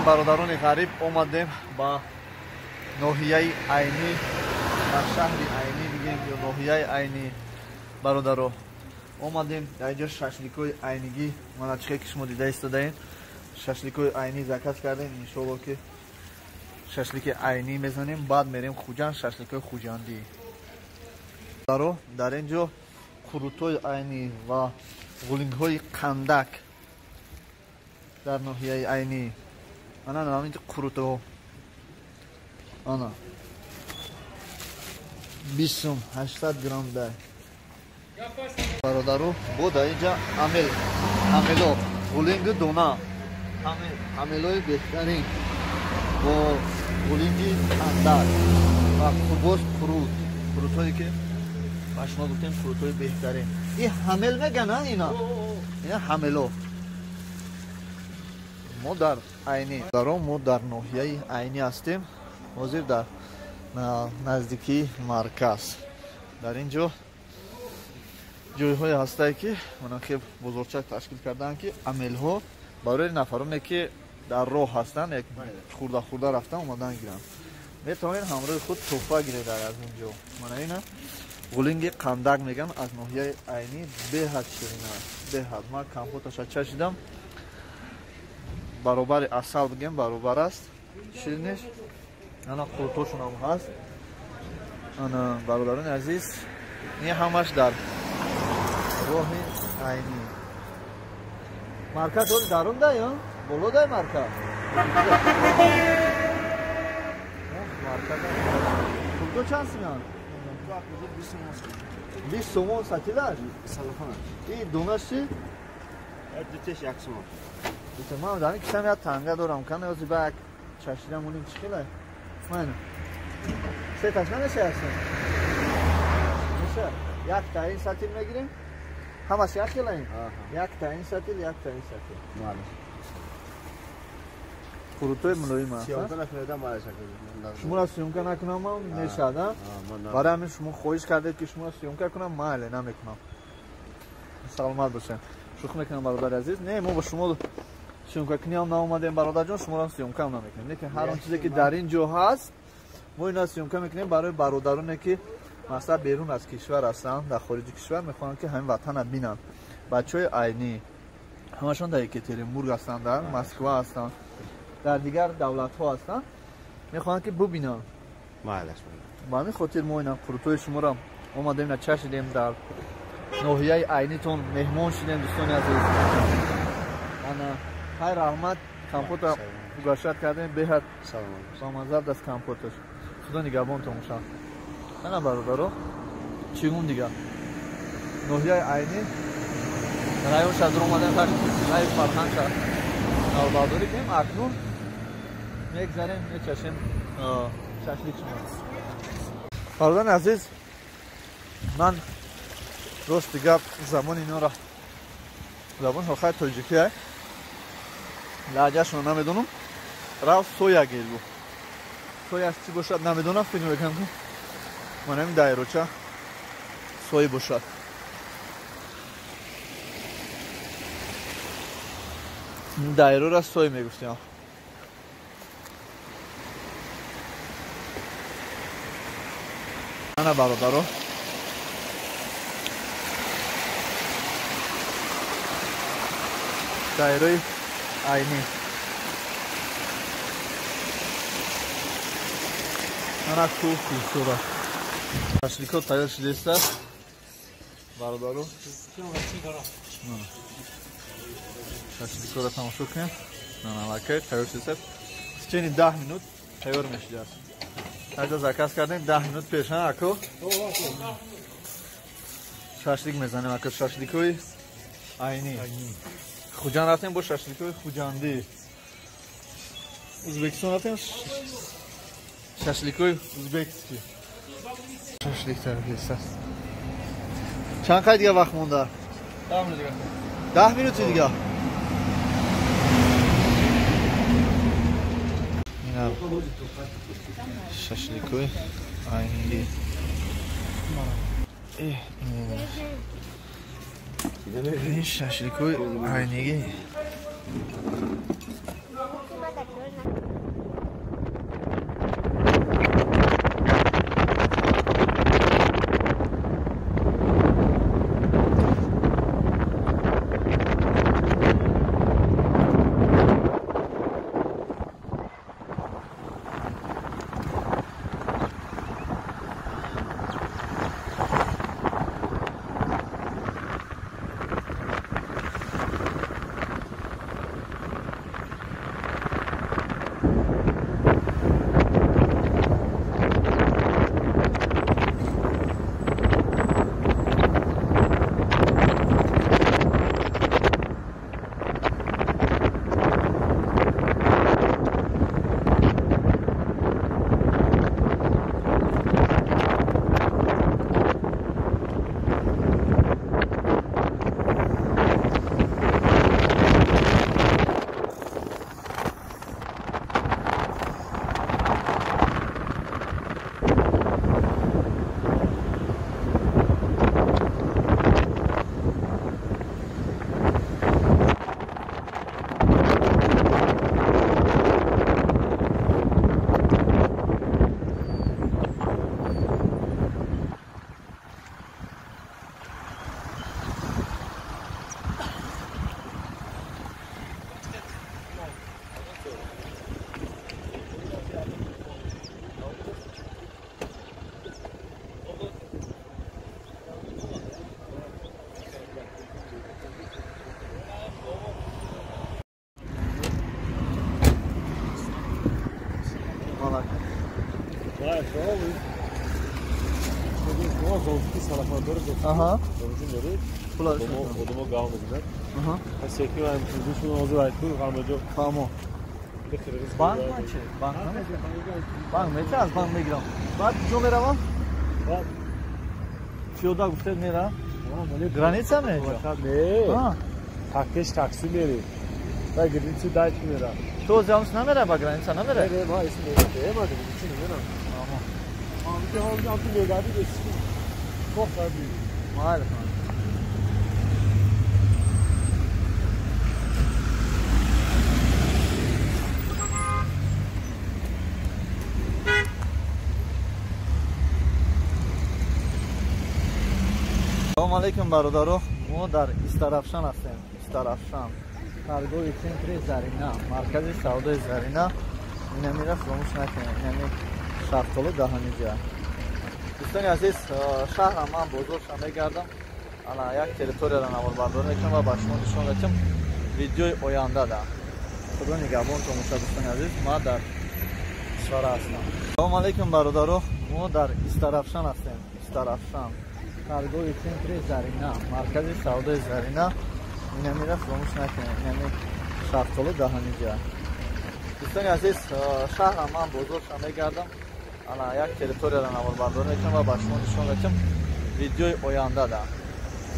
Бародарони ғариб, омадем ба ноҳияи Айнӣ, дар шаҳри Айнӣ бигем ё ноҳияи Айнӣ. Бародаро, омадем дар инҷо шашликҳои айнигӣ. Мана чихе ки шумо дида истодаем, шашликҳои айнӣ заказ кардем. Иншоалло ки шашлики айнӣ мезанем, баъд мерем Хуҷанд, шашликҳои хуҷандӣ. Бародаро, дар ин ҷо қурутҳои айнӣ ва ғулингҳои қандак дар ноҳияи Айнӣ. Ана ҳамин қурутҳо, ана 20 сум, 800 грамм дай. Бародару, бо дар инҷа амел, амело, ғулингу дона, амелои беҳтарин бо ғулинги қандак ва боз қурут, қурутҳое ки ба шумо гуфтем, қурутҳои беҳтарин. И ҳамел меган, ина ина ҳамело. Мо дар Айнӣ, даром, мо дар ноҳияи Айнӣ ҳастем, ҳозир дар наздикии марказ. Дар ин ҷо ҷойҳое ҳастае ки мана хеб бозорчак ташкил кардаанд, ки амелҳо барои нафароне ки дар роҳ ҳастанд, як хурда хурда рафтан омадан гиранд, метавонед ҳамроҳи худ тӯҳфа гиред аз ин ҷо. Мана ина ғулинги қандак меган, аз ноҳияи Айнӣ, беҳад ширин аст, беҳад. Ман компоташа чашидам, баробари асал бигем баробар аст шириниш. Ана қурутошунам ҳаст. Ана, бародарони азиз, ин ҳамаш дар роҳи Айнӣ. Марказ оли дарун дай, боло дай марказ. Марказ қурутҳо чанд сумянд? 20 сомон сатилаш. И донаш чи? Дутеш 1 сомон. Ман дар ин кисам як танга дорам, кана ёзи ба як чашида моним, чӣ хелай? Ман се таш намеша, ҳастем меша, як та ин сатил мегирем, ҳамаш як хелаем, як та ин сатил, як та ин сатил. Қурутҳои мулоим аст. Шуморо съёмка накунам мешавад? Барои ҳамин шумо хоҳиш кардед ки шуморо съёмка кунам, майли, намекунам. Саломат бошед. Шӯхӣ мекунам, бародари азиз. Не, мо бо шумо съёмкакуниам наомадем, бародарҷон, шуморо съёмкаам намекунем. Лекин ҳар он чизе ки дар ин ҷо ҳаст, мо инро съёмка мекунем барои бародароне ки масалан берун аз кишвар ҳастанд, дар хориҷи кишвар, мехоҳанд ки ҳамин ватанро бинанд. Бачаҳои Айнӣ ҳамашон дар Екатеринбург ҳастанд, дар Москва ҳастанд, дар дигар давлатҳо ҳастанд, мехоҳанд ки бубинанд. Ба ҳамин хотир мо ина қурутҳои шуморо омадем, ина чашидем, дар ноҳияи Айнитон меҳмон шудем, дӯстони азиз. Ана ҳай, раҳмат, компота угашат кардем, беҳад бамазза аст компоташ. Худо нигаҳбонтон бошад. Ана, бародаро, чӣ гум дига, ноҳияи Айнӣ район шадр омадем, райи фарҳанг навбардорӣ кунем. Акнун мегзарем, мечашем шашлик шумо. Бародарони азиз, ман рости гап забони инора, забони охари тоҷикӣ, лаҳҷашонро намедонам. Рафт соя гелбу, сояш чӣ бошад намедонам, фикр мекунам ки манами дайроча сои бошад. Дайрора сой мегуфтем. Ана, бародаро, дайрои Айнӣ. Ана кӯҳ, кӯҳсора, шашликҳо тайёр шудааст, бародаро. Шашликҳоро тамошо кунем, аллакай тайёр шудааст, в течение 10 минут тайёр мешудааст. Ҳаҷа заказ кардем 10 минут пеш, ако шашлик мезанем, ако шашликҳои Айнӣ. Хуҷанд рафтем бо шашликҳои хуҷандӣ, Узбекистон рафтем, шашликҳои узбекский. Шашлик тайёр аст. Чанд қай дига вақт монда? 10 минут дига. 10 минути дига. Ина шашликҳои айнигӣ. Ин шашликҳои айнигӣ. Аҳа. Одама гав мезанад. Секи ва шумо ҳозир айтку ҳама ҷо. Фаҳмо. Банк чи? Банк намегирам. Банк меча аз банк мегирам. Баъд куҷо меравам? Пиёда гуфтед мерам? Граница меҷо? Не. Такеш такси мери. Ба граница дач мера. То замс намера ба граница намера? Не, ма ис не, ма граница намера. Аҳа. Ам ки ҳам ам ту мегади дести. Кохади. Майли. Салом алейкум бародаро, мо дар Истарафшан ҳастем. Истарафшан, торговый центри Зарина, маркази савдои Зарина. Инамира фаромӯш накунед, инами шафтолу даҳаниҷа. Дӯстони азиз, шаҳрам ман бозорша мегардам. Ана як территорияро наворбардорӣ мекунам ва ба шумо нишон медиҳам видеои ояндада. Худо нигаҳбонтон бошад дӯстони азиз, ман дар Исфара ҳастам. Салом алейкум бародаро, мо дар Истарафшан ҳастем. Истарафшан, торговый центри Зарина, маркази савдои Зарина. Инамира фаромӯш накунед, инами шафтолу даҳаниҷа. Дӯстони азиз, шаҳрам ман бозорша мегардам. Ана як территорияро наворбардорӣ мекунам ва ба шумо нишон медиҳам видеои ояндада.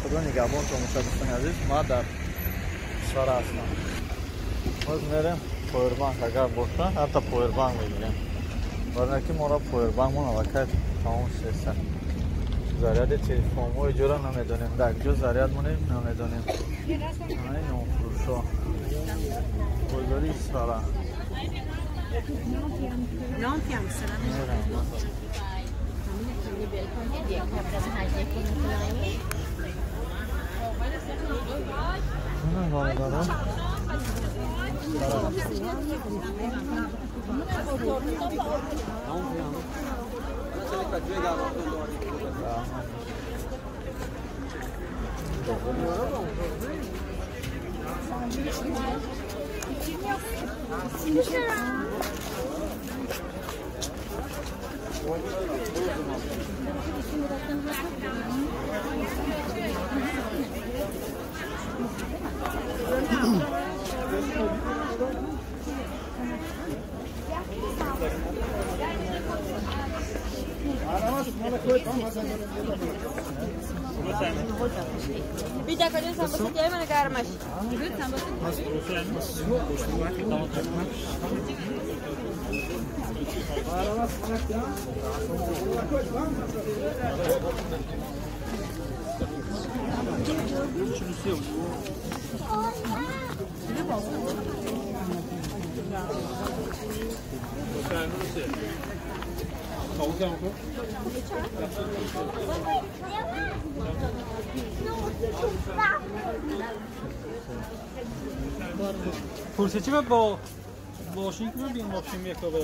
Худо нигаҳбонтон бошад дӯстони азиз, ман дар Исфара ҳастам. Боз мерем повербанк, агар боша, ҳатто повербанк мегирем. Барои ки моро повербанкмон аллакай тамом шудааст. Заряди телефонҳо иҷора намедонем, дар куҷо заряд монем намедонем. Ана ин нонфурӯшҳо. Бозори Исфара. Бародарон, پرسه با ماشین که بیم ماشین میکا با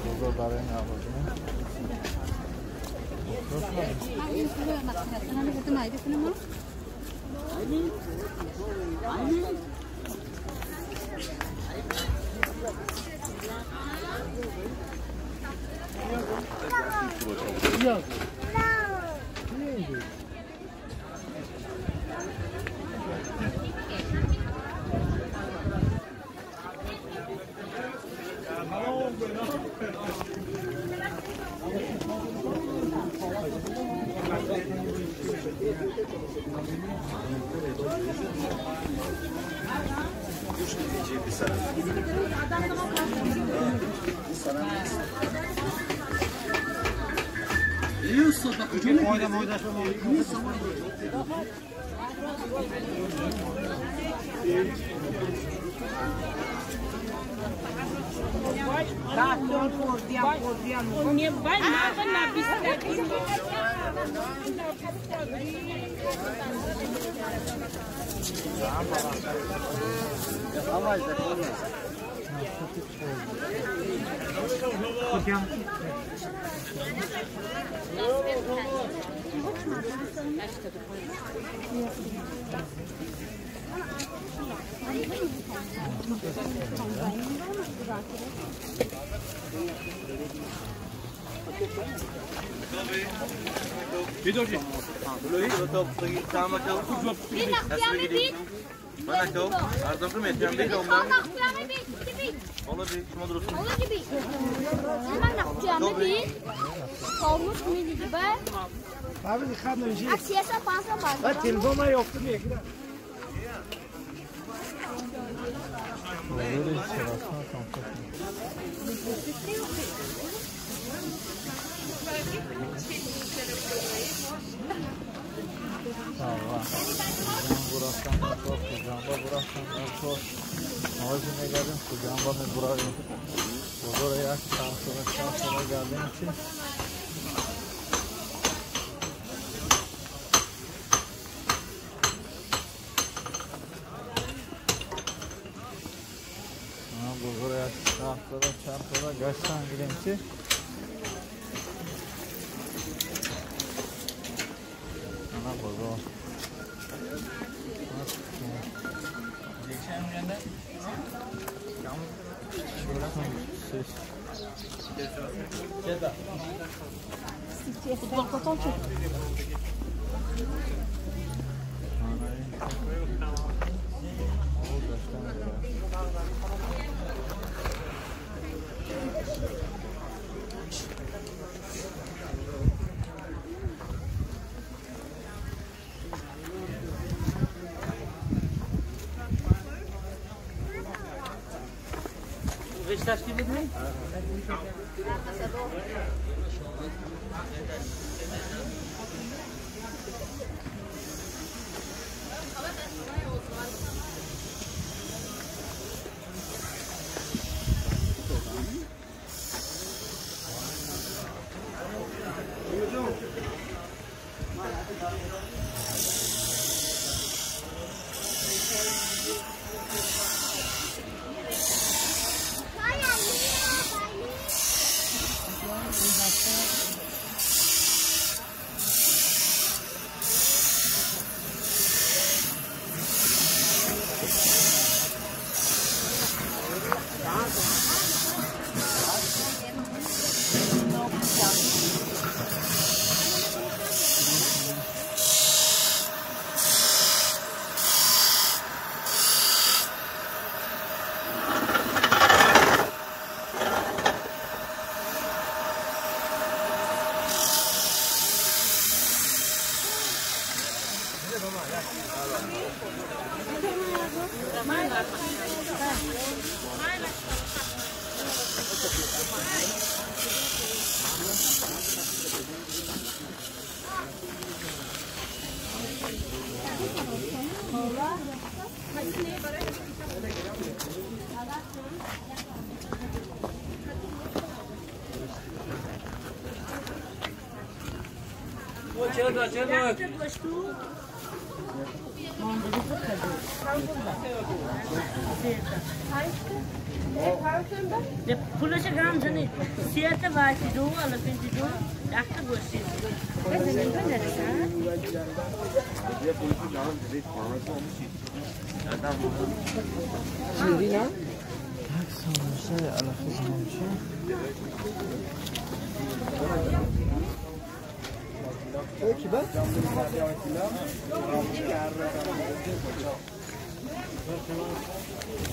بزرگ برای نوازونه.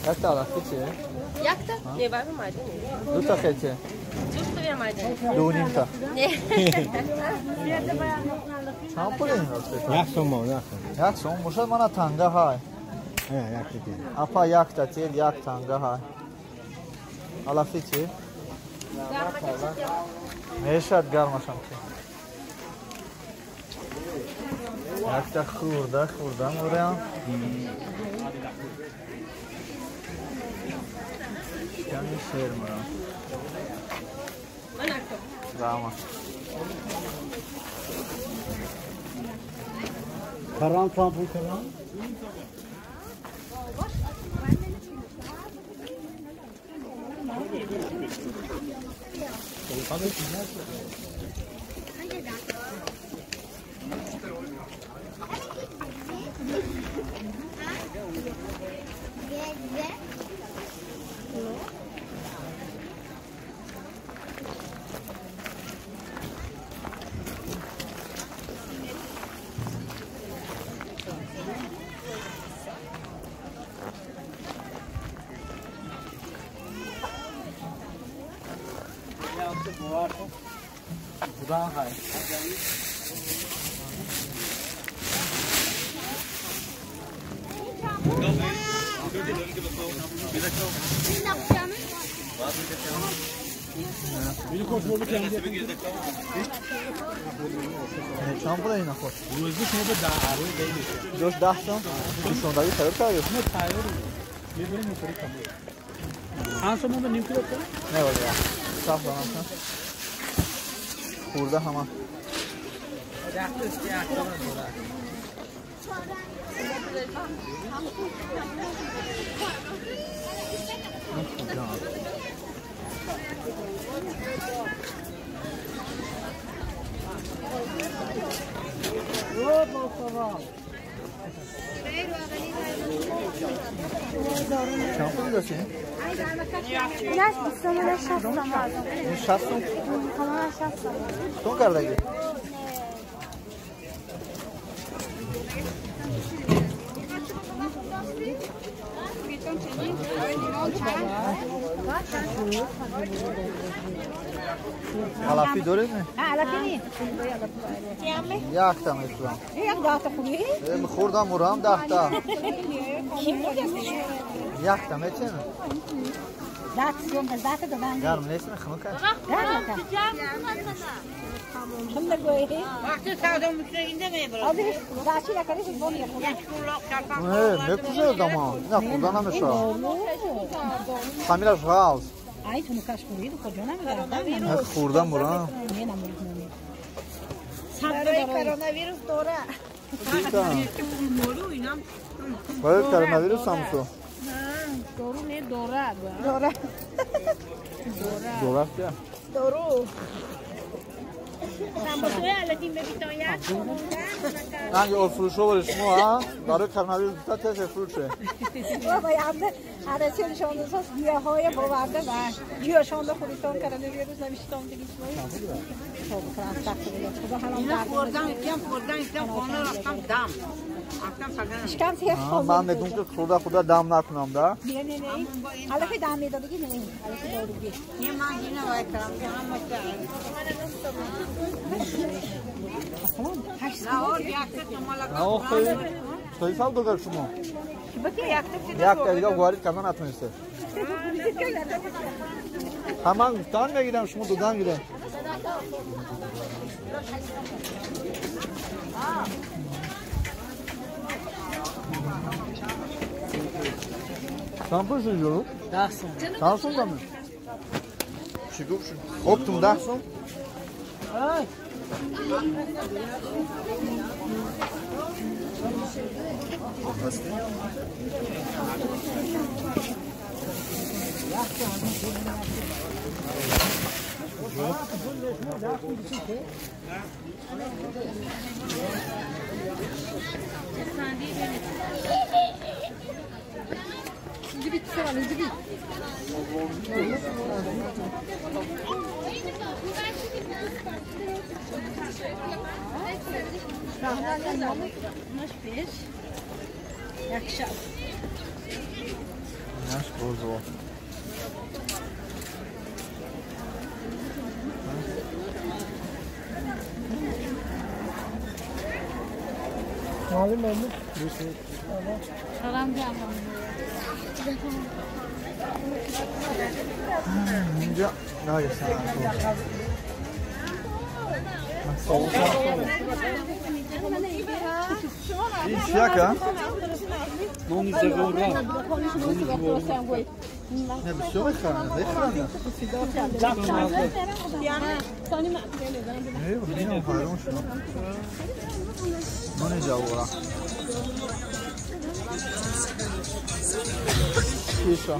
Якта алафи чие? Якта? Не, баби маҷин. Дута хече? Дута ве маҷин. Ду нимта? Не. Чанд пул ин? Як сомон, як сомон. Як сомон бошад мана танга ҳай. Якта тел. Апа якта тел, як танга ҳай. Алафи чи? Мешад гармашам чи. Якта хурда, хурда мурям. Ками шер мурам. Рама. Karan tampon karan. چند پول این خود؟ روزی شما به 10 عروی دیگه. جوش 10 تا؟ دوشاندگی تیار کردی؟ نه تیار میبریم میخوری کمه. آن شما به نیم کیلو کنه؟ نه ولی صاف دارم خورده همه. چند پول داشتی؟ نه 20 تومن 60 تومن. 60 تومن؟ تومن 60 تومن. تو کردگی؟ علفی دارید نه؟ علفی نیست. یک تا میخورم. یک ده تا خوبی؟ خوردم ورم 10 تا. یک تا میچنه. ده سیوم ده تا دادن. گرم نیست نه خنک. گرم. چون نگویی؟ وقتی سودا میکنه اینجا میبره. آبی داشتی نکردی بون میخوره. نه میپوشه دما. نه خورده نمیشه. خمیرش غاز. ای تو نکاش خوری کجا نمی‌دونم. نه خوردم برام. نه نمی‌دونم. برای کرونا ویروس دوره. برای کرونا ویروس هم تو. دارو نه دوره. دوره. دوره چیه؟ دارو. نه یه فروشو برای شما ها برای کرونا ویروس تا تست فروشه. بابا یامده آره شما ساز گیاهای باورده و گیاهشون خوریتون کرونا ویروس نمیشتون دیگه شما. خب خدا اینا خوردن کم خوردن کم خونه رفتم دم. من میگم که خدا خدا دم نکنم ده. نه نه نه. الکی دم میدادی نه. الکی داروگی. نه من اینو وای کردم که همه نه خیلی سال دو شما. یک تا دیگه وارد کردن نتونسته. همان گفتن میگیرم شما دودن گیرم. چند پول شد؟ 10 سوم. 10 سوم دامه. چی گفت؟ اپتم 10 سوم؟ Наш бозо. Malim olmuş. Salam canım. اینجا نه این چیه که؟ Не, бисёр мехаранд, мехаранд. Не, ҳайрон шудам. Нони ҷавора. Киша.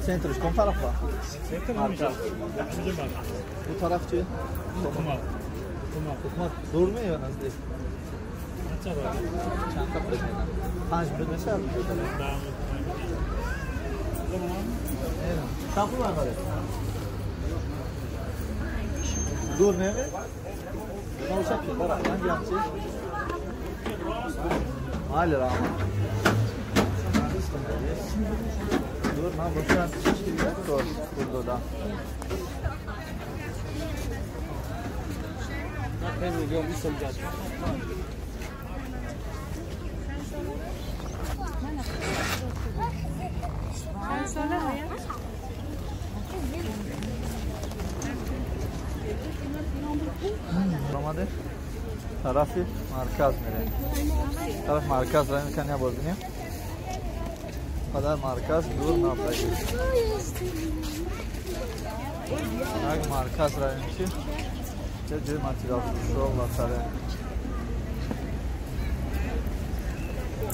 Центрش کن طرف var. Bu taraf چی؟ حکومت. دور می یا نزدیک؟ چند تا پرد میدن؟ 5 میلیون میشه از دو طرف؟ چند پول می‌خواد؟ دور نمی؟ نوشت که برای من بیام چی؟ مال رحمان. Dur, من باشم پول دادم. آمده طرفی مرکز میره. طرف مرکز را میکنی یا باز بینیم. قدر مرکز دور نباید. یک مرکز را میشه. چه جای ماتریال فروش و سره.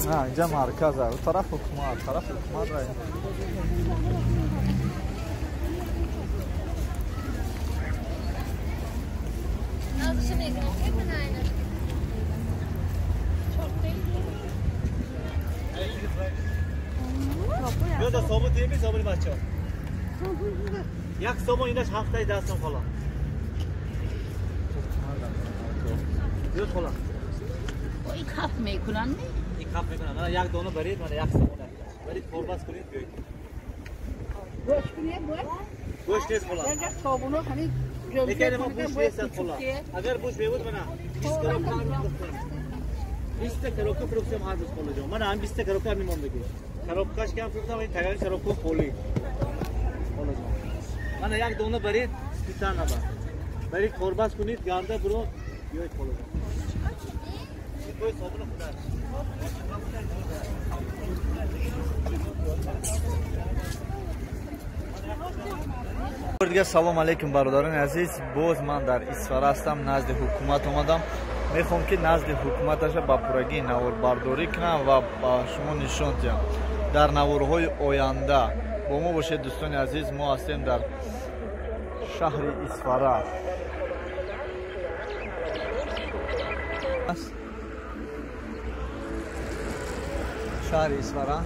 نه اینجا مرکز است. طرف حکومت، طرف حکومت را. بیا صابون تیمی صابون بچه‌ها. یک صابون اینش هفته دستم خلا. بیا خلا. این کف میکنن نه؟ این کف میکنن. من یک دونه برید من یک صابون. برید قرباس کنید بیاید. گوش کنید بود؟ گوش نیست خلا. یک صابونو همین لیکن ما گوش نیست خلا. اگر گوش میبود من 20 کیلو کار می‌کردم. 20 کیلو فروختم هر روز خلا جان. من هم 20 کیلو کار می‌موندم. коробкаш кам фурӯхтам, ин тагани коробка холӣ. Мана як дона баред, спитана ба. Баред корбас кунед, ганда буро, биёед холо. Собуни худаш. Дигар салом алейкум бародарони азиз. Боз ман дар Исфара ҳастам, назди ҳукумат омадам. Мехоҳам ки назди ҳукуматаша ба пуррагии наворбардорӣ кунам ва ба шумо нишон диҳам. Дар наворҳои оянда бо мо бошед дӯстони азиз. Мо ҳастем дар шаҳри Исфара. Шаҳри Исфара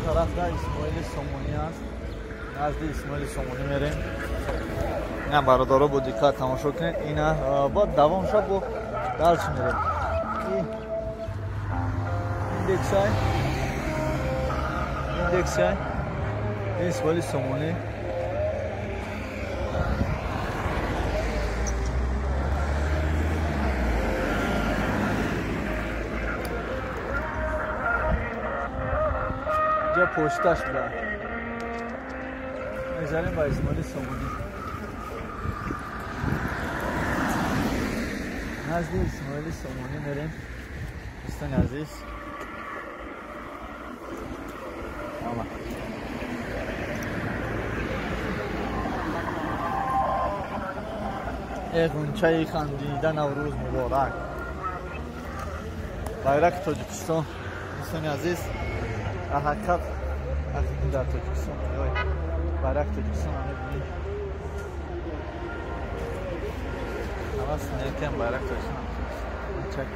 тараф да Исмоили Сомонӣ аст. Назди Исмоили Сомонӣ мерем. На бародаро бо диққат тамошо кунед. Ина баъд давом шаб бо дарс мерем. Индексай, индексай Исмоили Сомонӣ. Инҷа почташ буда. Мезанем ба Исмоили Сомонӣ. Назди Исмоили Сомонӣ мерем дӯстони азиз. Э ғунчаи хандида Наврӯз муборак. Байрақи Тоҷикистон дӯстони азиз. Дар ҳақиқат вақте ки дар Тоҷикистон меои байрақи Тоҷикистонро мебинӣ, ҳавас некам байрақи Тоҷикистон Бачак.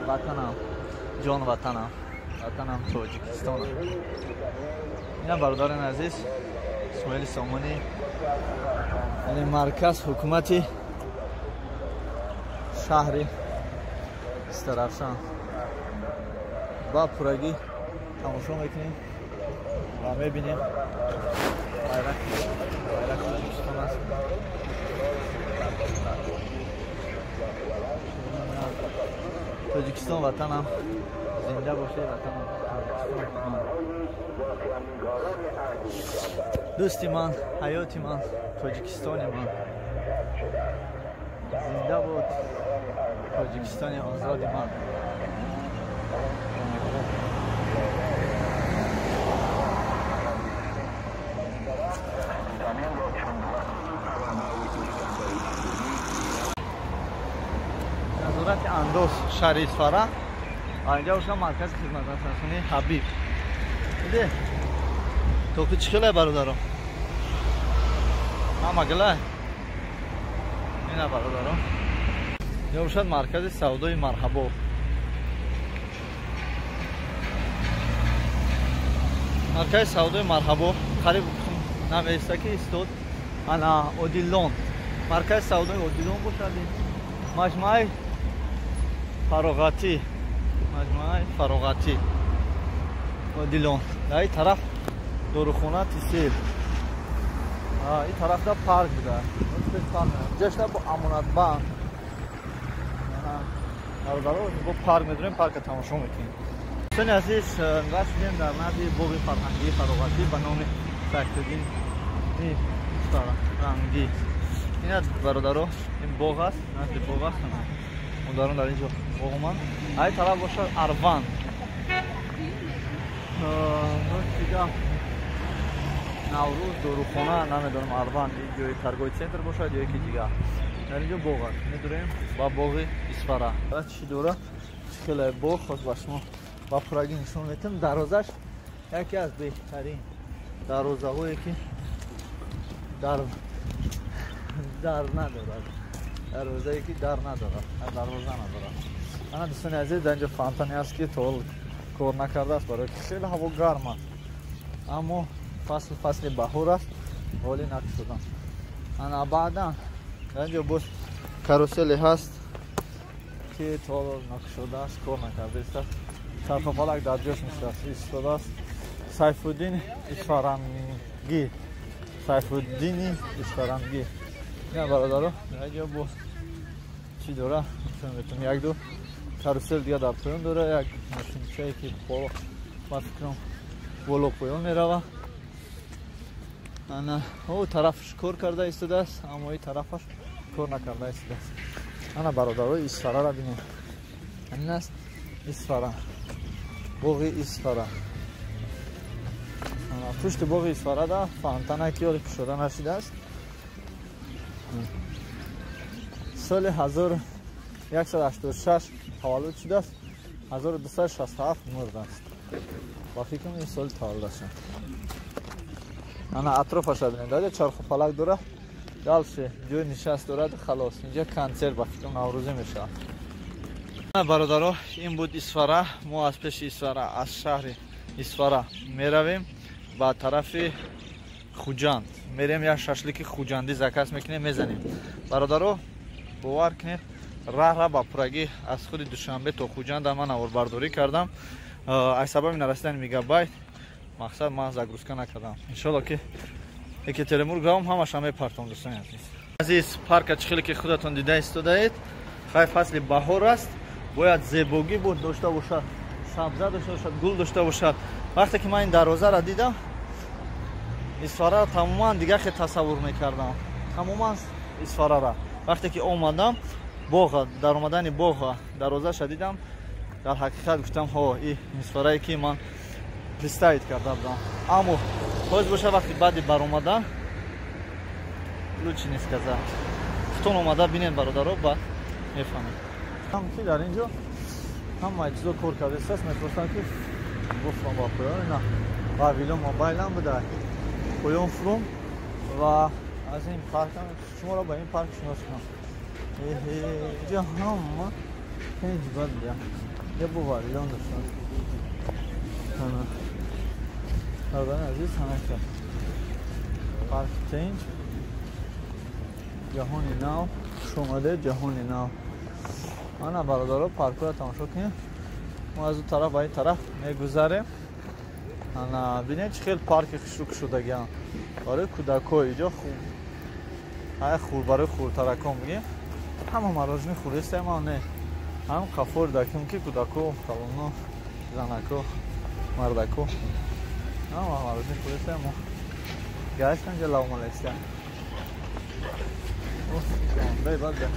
Ватанам, ҷон ватанам, ватанам Тоҷикистонам. Ина бародарони азиз, Исмоили Сомонӣ, яъне марказ ҳукумати шаҳри Истаравшан. Ба пуррагӣ тамошо мекунем ва мебинем байрақ Тоҷикистон аст. Тоҷикистон ватанам, зинда бошед ватанам Тоҷикистон. Дӯсти ман, ҳаёти ман, Тоҷикистони ман. Зинда бод Тоҷикистони озоди ман. Назорати андоз шаҳри Исфара ва инҷа бошад маркази хизматрасонии Ҳабиб. Иде токи чӣ хеле бародаро? Ҳама гилай? Ина бародаро. Инҷа бошад маркази савдои Марҳабо. Маркази савдои Марҳабо қариб намеиста ки истод. Ана Одилон. Маркази савдои Одилон бошад. Маҷмӯаи фароғатӣ, маҷмӯаи фароғатӣ Одилон. Дар ин тараф дорухона Тисел. Ин тарафда парк буда. Ҷашна бо Амонатбанк. Бародаро, бо парк медурем, парка тамошо мекунем. Дӯстони азиз, расидем дар назди боғи фарҳангии фароғатӣ ба номи Сайфиддин Исфарангӣ. Ин аст бародаро, ин боғ аст, назди боғ аст. Модарон дар инҷо боғ омад. Ай тараф бошад Арванд. Дига Наврӯз, дорухона, намедонам Арванд ин ҷои торговый центр бошад ё яке дига. Дар инҷо боғ аст. Медурем ба боғи Исфара. Чӣ дора? Чӣ хеле боғ, хост ба шумо ба пуррагӣ нишон медиҳам. Дарвозаш яке аз беҳтарин дарвозаҳое ки дар надорад. Дарвозае ки дар надорад, дарвоза надорад. Ана дӯстони азиз, дар инҷо фонтане аст ки то ҳол кор накардааст, барои ки хеле ҳаво гарм аст. Аммо фасл фасли баҳор аст, ҳоли накушодан. Ана баъдан дар инҷо боз каруселе ҳаст ки то ҳол накушодааст, кор накардааст. Чархофалак дар ҷош нишастааст, истодааст. Сайфуддин Исфарангӣ, Сайфуддини Исфарангӣ. Ина бародаро, дар инҷо боз чӣ дора? Нишон як ду карусел дига дар поён дора, як мошинчае ки боло, ба фикрам боло поён мерава. Ана о тарафаш кор карда истодааст, аммо ин тарафаш кор накарда истодааст. Ана бародаро, Исфарара бинед. Ин аст Исфара, боғи Исфара. Пушти боғи Исфарада фонтане ки ҳоло кушода нашудааст. Соли 1186 таваллуд шудааст, 1267 мурдааст. Ба фикрам ин соли таваллудаш. Ана атрофаша бинед, дар чарху фалак дорад, дальше ҷои нишаст дорад, халос. Инҷа концерт ба фикрам наврӯзӣ мешавад. Бародаро, ин буд Исфара. Мо аз пеши Исфара, аз шаҳри Исфара меравем ба тарафи Хуҷанд. Мерем як шашлики хуҷандӣ заказ мекунем, мезанем. Бародаро, бовар кунед, раҳра ба пуррагӣ аз худи Душанбе то Хуҷанд ман наворбардорӣ кардам. Аз сабаби нарасидани мегабайт мақсад ман загрузка накардам. Иншолло ки Екатеринбург равам, ҳамаша мепартом, дӯстони азиз. Азиз, парка чӣ хеле ки худатон дида истодаед, хай фасли баҳор аст, бояд зебогӣ буд дошта бошад, сабза дошта бошад, гул дошта бошад. Вақте ки ман ин дарвозаро дидам, Исфараро тамоман дигар хел тасаввур мекардам. Тамоман Исфарара. Вақте ки омадам, боға, дар омадани боға дарвозаша дидам, дар ҳақиқат гуфтам, ҳо, ин Исфарае ки ман представить карда будам. Аммо ҳоз боша вақти баъди баромадан лучше не сказать. Худтон омада бинед бародаро, баъд мефаҳмед. Ки дар инҷо ҳама чизо кор кардааст, мепурсам ки гуфтам ба поён, ина Вавилон мобайлам буда. Поён фурум ва аз ин парк шуморо ба ин парк шинос кунам. Инҷа ҳама пенҷ бад бия. Я буварилон доштан. Ана. Бародарони азиз, ҳамаша. Парк Тенҷ. Ҷаҳони нав. Хуш омадед, ҷаҳони нав. Ана бародаро, паркро тамошо кунед. Мо аз он тараф ба ин тараф мегузарем. Ана бинед чӣ хел парки хушрӯ кушодагиам. Барои кӯдакҳо инҷо хуб. Ай хур барои хуртаракон бигем. Ҳама марожини хӯрестем, ама не. Ҳам қафор даким ки кӯдакҳо, калоно, занако, мардако. Ҳама марожини хӯрестем мо. Гаштан ҷа лавмалестя. Дай бад да.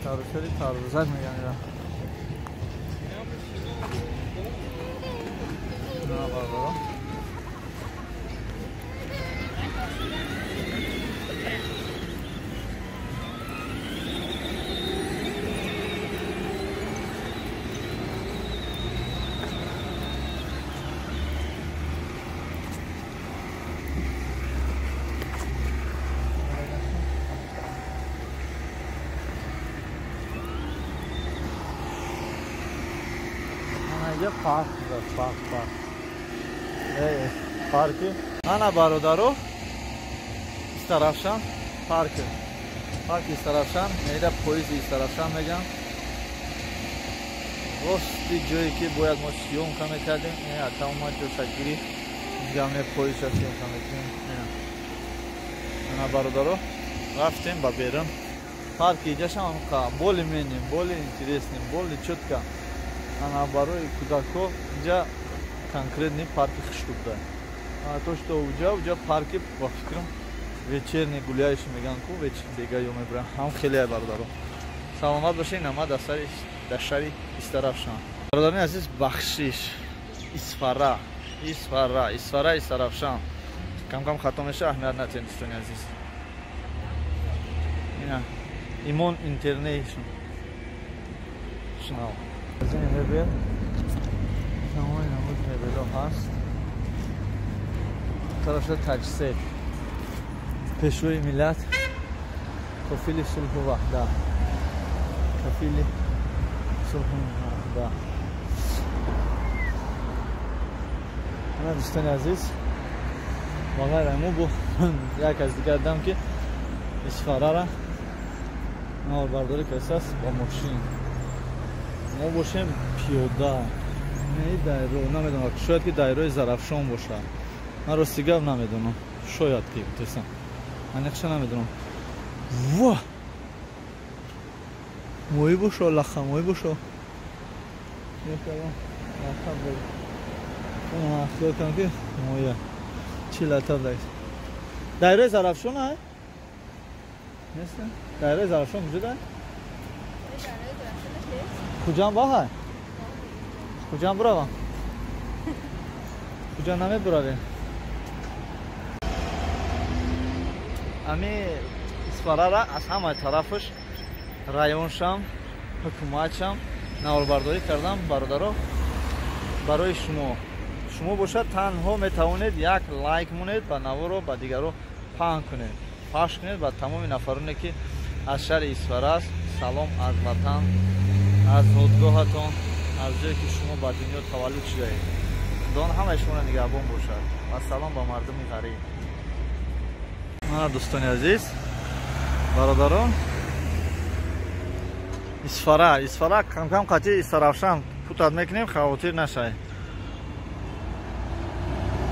Карусели тарбузак меган ира. На бародаро. Парк, парк, парк. Парки. Ана бародаро, Истаравшан парк. Парк Истаравшан, меида поезди Истаравшан меган. Рости ҷое ки бояд мо съёмка мекардем, ака омад ҷошагирӣ, инҷа ме поездша съёмка мекунем. Ана бародаро, рафтем ба берун. Парки иҷашам более-менее, более интересный, более чётко. Ана барои кӯдакҳо инҷа конкретный парки хушрӯбда. То что уҷа парки ба фикрам вечерний гуляешь меган ку вечер дега ё мебарам. Ҳам хеле ай бародаро. Саломат бошед, нама дар шаҳри Истаравшан. Бародарони азиз, бахшиш. Исфара, Исфара, Исфара, Истаравшан. Кам-кам хато меша, аҳамият натиҳед дӯстони азиз. Ина Имон Интернешнл. Шунав. Аз ин мебел тамоми намуд мебело ҳаст. Тарафша таҷсед. Пешвои миллат, кафили сулҳу ваҳдат. Кафили сулҳу ваҳдат. Ана дӯстони азиз, ба ғайр мо бо як аз дигар дам ки Исфарара наворбардорӣ кардааст бо мошин. Мо бошем пиёда. Не дайро, намедонам, шояд ки дайрои Зарафшон бошад. Ман рости гап намедонам. Шояд ки гуфтесам. Аниқша намедонам. Ва! Мои бошо, лаха, мои бошо. Якалон, лаха бо. Хиёл кардам ки моя. Чи латаб дай. Дайрои Зарафшон ай? Нест? Дайрои Зарафшон куҷо дай? Куҷам баҳай? Куҷам буравам? Куҷа намебуравем? Ами Исфарара аз ҳамаи тарафаш районшам, ҳукуматшам наворбардорӣ кардам, бародаро, барои шумо. Шумо бошад танҳо метавонед як лайк монед ва наворо ба дигаро паҳн кунед. Пахш кунед ба тамоми нафароне ки аз шаҳри Исфара аст. Салом аз ватан, аз зодгоҳатон, аз ҷое ки шумо ба дунё таваллуд шудаед. Худованд ҳамаи шуморо нигаҳбон бошад ва салом ба мардуми ғариб. Мана дӯстони азиз, бародарон, Исфара, Исфара кам-кам қатъи Истаравшан путат мекунем, хавотир нашавед.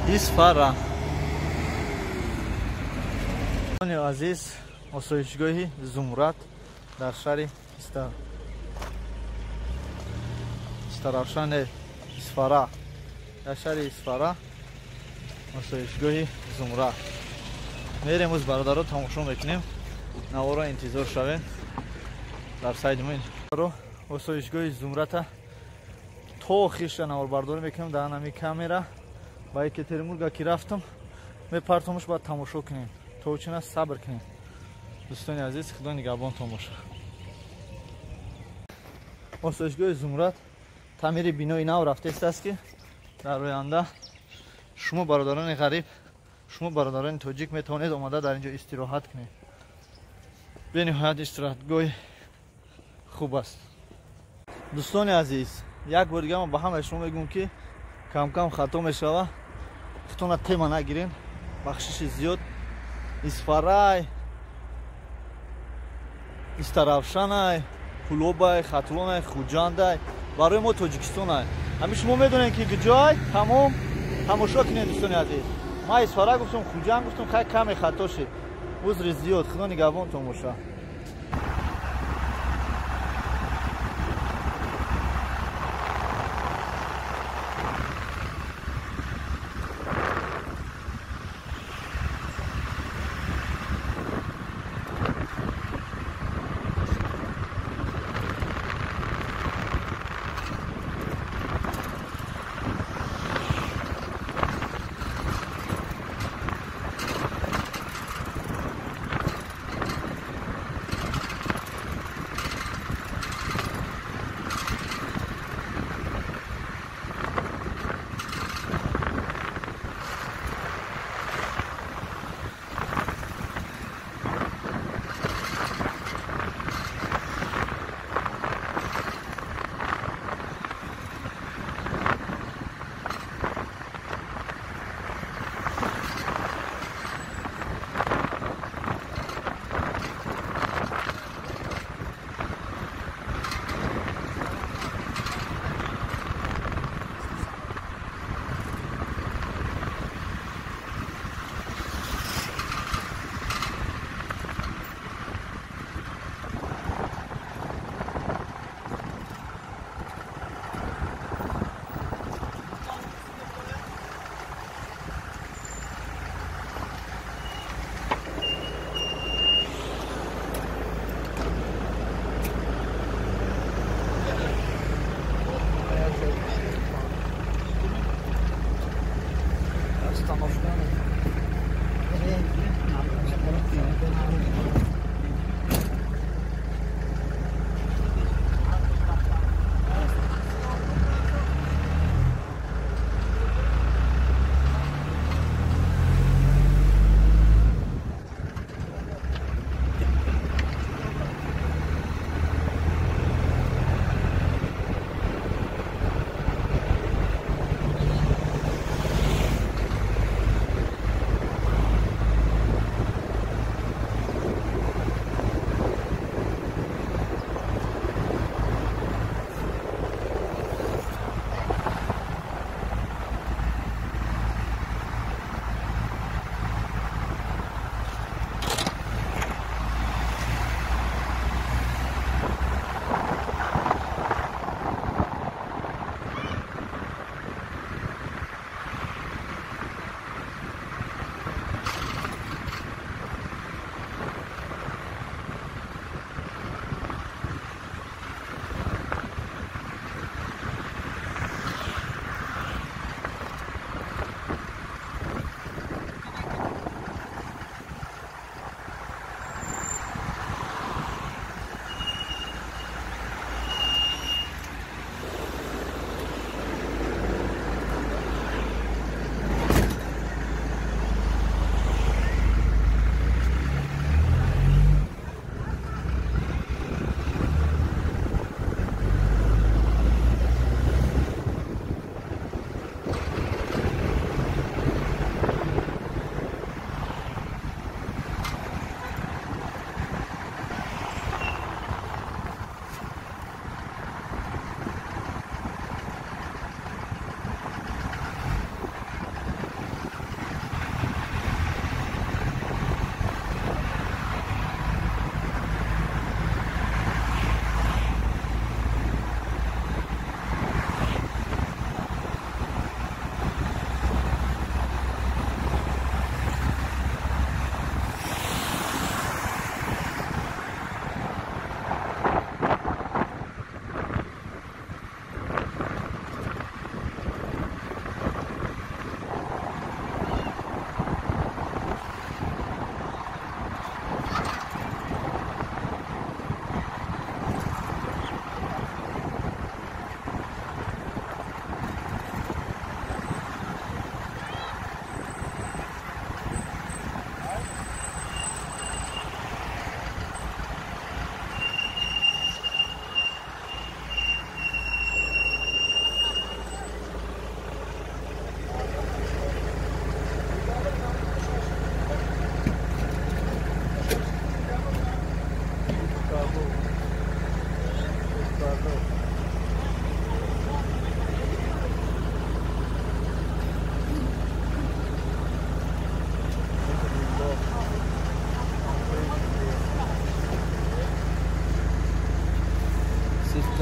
Исфара. Дӯстони азиз, осоишгоҳи Зумрад дар шаҳри Истаравшан, Исфара. Дар шаҳри Исфара осоишгоҳи Зумрад. Мерем имрӯз бародаро тамошо мекунем. Наворо интизор шавем. Дар сайди мо осоишгоҳи Зумрата то охирша наворбардорӣ мекунем дар ҳамин камера. Ба Екатеринбурга ки рафтам, мепартомаш, баъд тамошо кунем. То чина сабр кунем. Дӯстони азиз, Худо нигаҳбонтон бошад. Осоишгоҳи Зумрад таъмири бинои нав рафтааст, ки дар оянда шумо бародарони ғариб, шумо бародарони тоҷик метавонед омада дар инҷо истироҳат кунед. Бениҳоят истироҳатгоҳи хуб аст. Дӯстони азиз, як бор дига ман ба ҳамаи шумо мегӯям, ки камкам хато мешава, худтона тема нагирен, бахшиши зиёд. Исфарай, Истаравшанай, Кулобай, Хатлонай, Хуҷандай, барои мо Тоҷикистонай. Ҳамин шумо медонед, ки куҷоай, тамом тамошо кунед, дӯстони азиз. Ман Исфара гуфтам, Хуҷанд гуфтам, хай каме хато шид. Узри зиёд, худо нигаҳбонтон боша.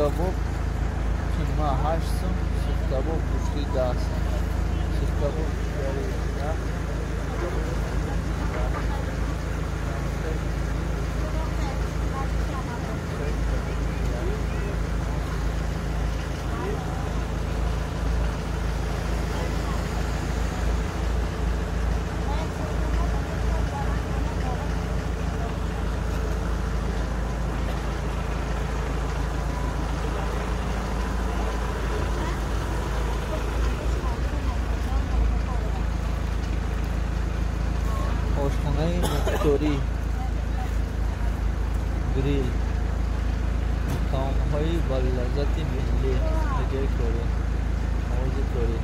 Сих кабоб қима 8 сум, сих кабоб гӯшти 10 сум, сих кабоб ҷигари 10. ошхонаи мухторӣ грил, таомҳои баллаззати миллӣ, ҷои корӣ, овози корӣ.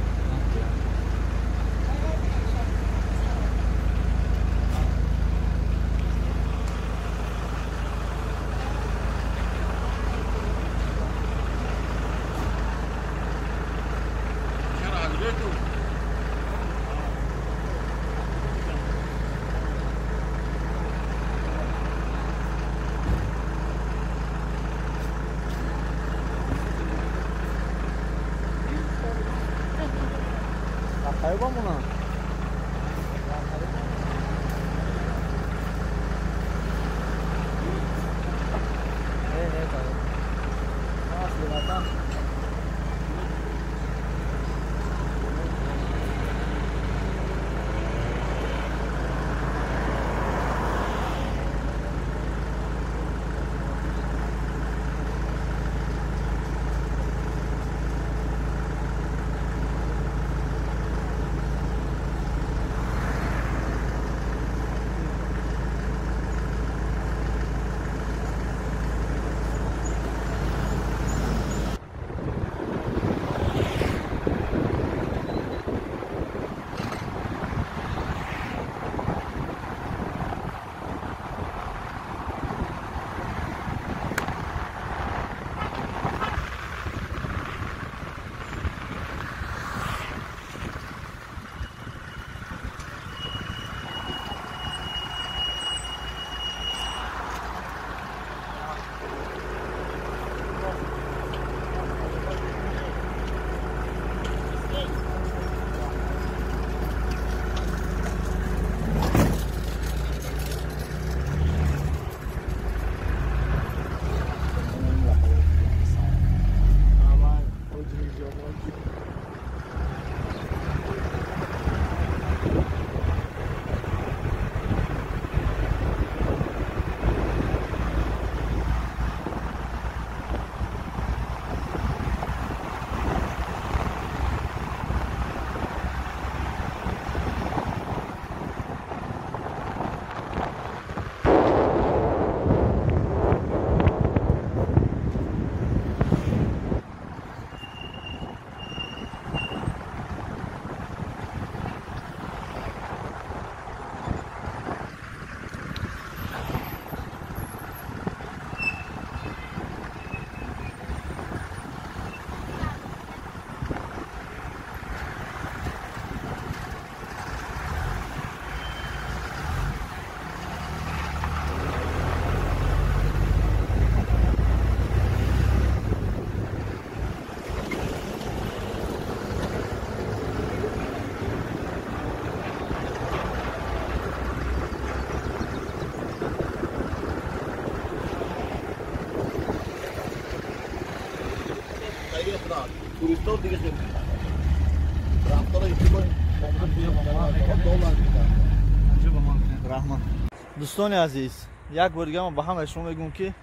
Дӯстони азиз, як бор дига ман ба ҳамаи шумо мегӯм, ки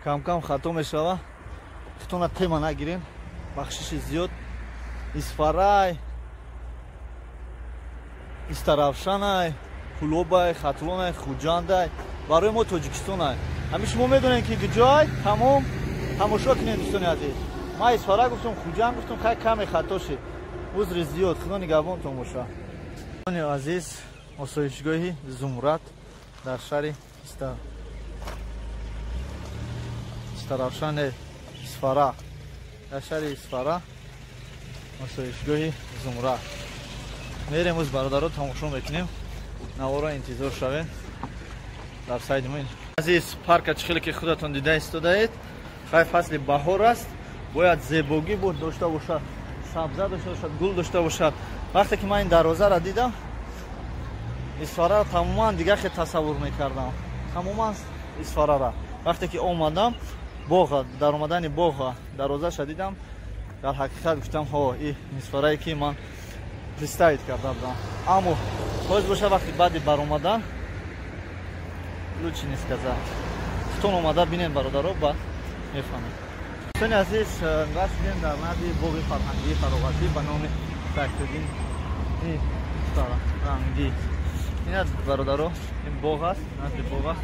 кам-кам хато мешава, хитона тема нагирем, бахшиши зиёд. Исфарай, Истаравшанай, Кулобай, Хатлонай, Хуҷандай, барои мо Тоҷикистонай. Ҳамин шумо медонед, ки куҷоай, тамом тамошо кунед, дӯстони азиз. Ман Исфара гуфтум, Хуҷанд гуфтум, хай каме хато шид. Узри зиёд, худо нигаҳбонтон боша. Дӯстони азиз, осоишгоҳи Зумрад дар шаҳри Истаравшани Исфара, дар шаҳри Исфара осоишгоҳи Зумрад. Мерем оз, бародаро, тамошо мекунем, наворо интизор шавем дар сайди мо. Азиз, парка чӣ хеле ки худатон дида истодаед, хай фасли баҳор аст. Бояд зебогӣ буд дошта бошад, сабза дошта бошад, гул дошта бошад. Вақте ки ман ин дарвозаро дидам, Исфараро тамоман дигар хел тасаввур мекардам. Тамоман Исфарара. Вақте ки омадам, боға, дар омадани боға дарвозаша дидам, дар ҳақиқат гуфтам, ҳо, ин Исфарае ки ман представить карда будам. Аммо хоҳиш боша вақти баъди баромадан лучше не сказать. Худтон омада бинед бародаро, баъд мефаҳмед. Дӯстони азиз, расидем дар назди боғи фарҳангии фароғатӣ ба номи Сайфиддин Исфарангӣ. Ин аст бародаро, ин боғ аст, назди боғ аст.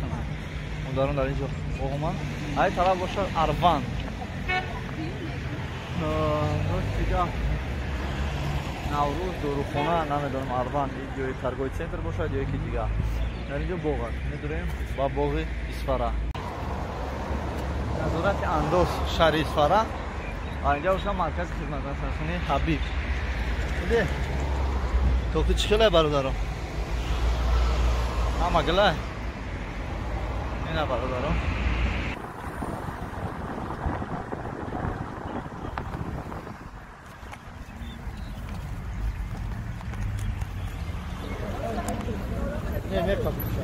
Модарон дар инҷо боғ оманд. Ай тараф бошад Арванд. Ростига Наврӯз, дорухона, намедонам Арванд ҷои торговый центр бошад ё яки дигар. Дар инҷо боғ аст. Медурем ба боғи Исфара. Назорати андоз шаҳри Исфара. Ва инҷа бошад маркази хизматрасонии Ҳабиб. Диде? Тоқи чӣ хелай бародаро? Ҳама гилай? Ина бародаро. Не, не капуча.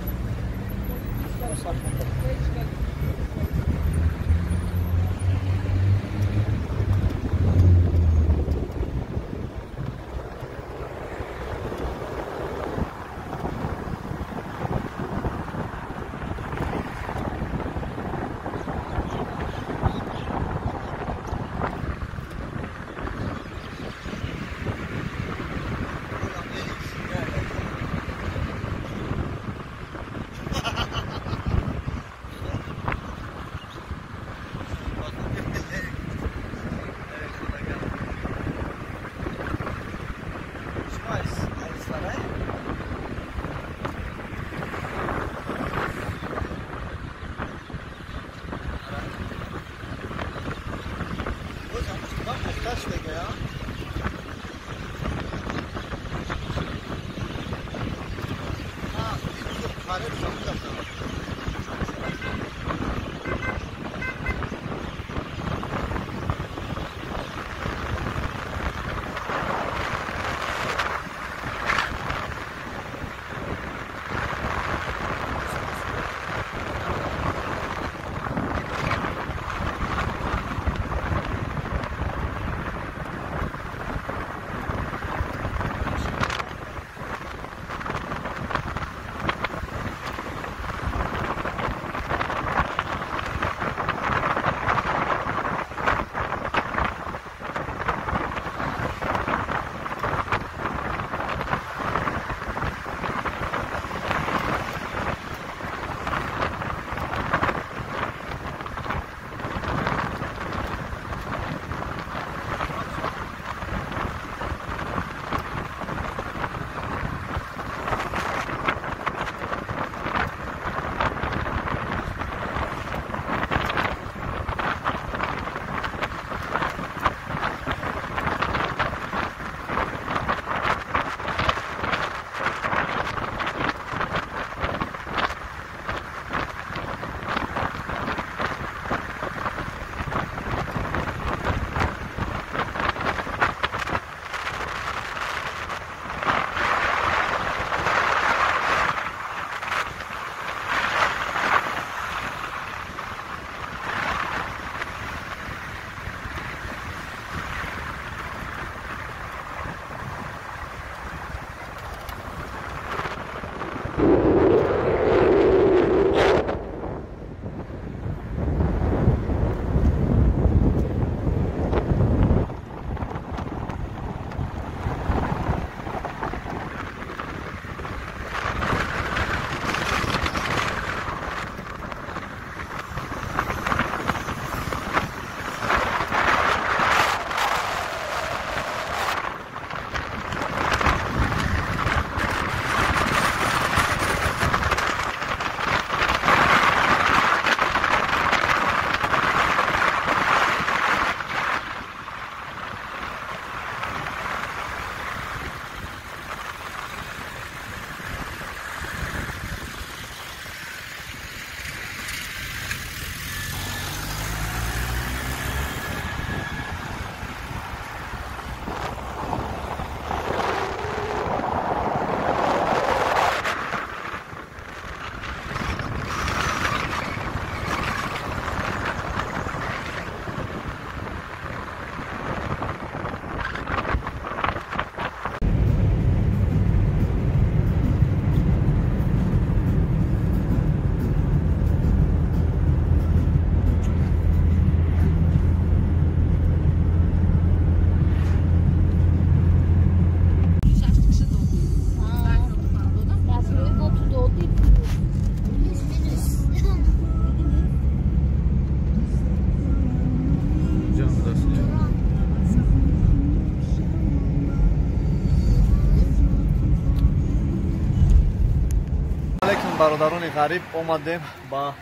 Алейкум бародарони ғариб, омадем ба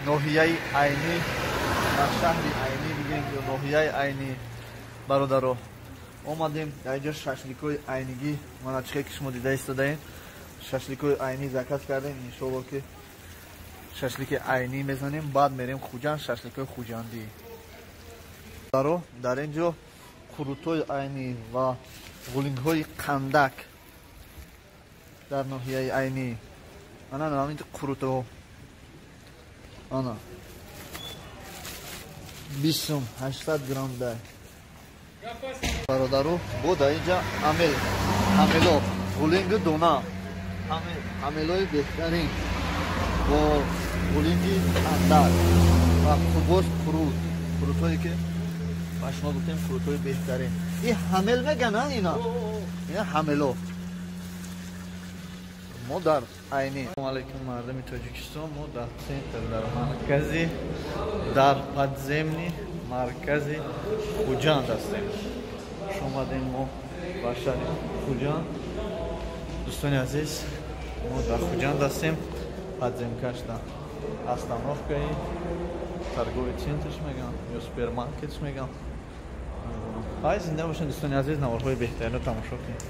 ноҳияи Айнӣ, ба шаҳри Айнӣ бигем ё ноҳияи Айнӣ. Бародаро, омадем дар инҷо шашликҳои айнигӣ, мана чихе ки шумо дида истодаем, шашликҳои айнӣ заказ кардем. Иншоалло ки шашлики айнӣ мезанем, баъд мерем Хуҷанд, шашликҳои хуҷандӣ. Бародаро, дар инҷо қурутҳои айнӣ ва ғулингҳои қандак дар ноҳияи Айнӣ. Ана ҳамин қурутҳо, ана 20 сум 800 грамм дай. Бародаро, бо дар инҷа амел, амело, ғулингу дона, амелои беҳтарин бо ғулинги қандак ва боз қурут, қурутҳое ки ба шумо гуфтем, қурутҳои беҳтарин. И ҳамел меган, ина ина ҳамело. Мо дар Айнӣ. Салому алейкум мардуми Тоҷикистон, мо дар центр, дар маркази, дар подземный маркази Хуҷанд ҳастем. Хуш омадем мо ба шаҳри Хуҷанд. Дӯстони азиз, мо дар Хуҷанд ҳастем, подземкашда остановкаи торговый центрш меган ё супермаркетш меган. Ҳай, зинда бошед дӯстони азиз, наворҳои беҳтаринро тамошо кунед.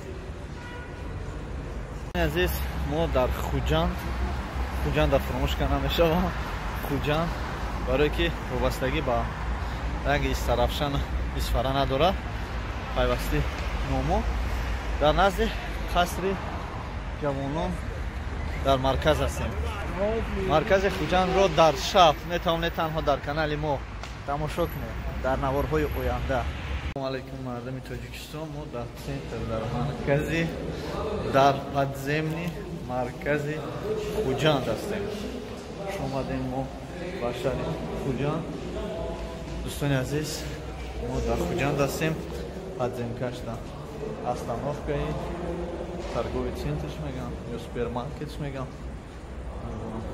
Азиз, мо дар Хуҷанд, Хуҷанда фуромӯш карда намешавам, Хуҷанд барое ки вобастагӣ ба ранги Истарафшан Исфара надорад, пайвасти номо дар назди қасри ҷавонон дар марказ ҳастем. Маркази Хуҷандро дар шаб метавонед танҳо дар канали мо тамошо кунед дар наворҳои оянда. Салому алейкум мардуми Тоҷикистон, мо дар центр, дар маркази, дар подземный маркази Хуҷанд ҳастем. Хуш омадем мо ба шаҳри Хуҷанд. Дӯстони азиз, мо дар Хуҷанд ҳастем, подземкашда остановкаи торговый центрш меган ё супермаркетш меган.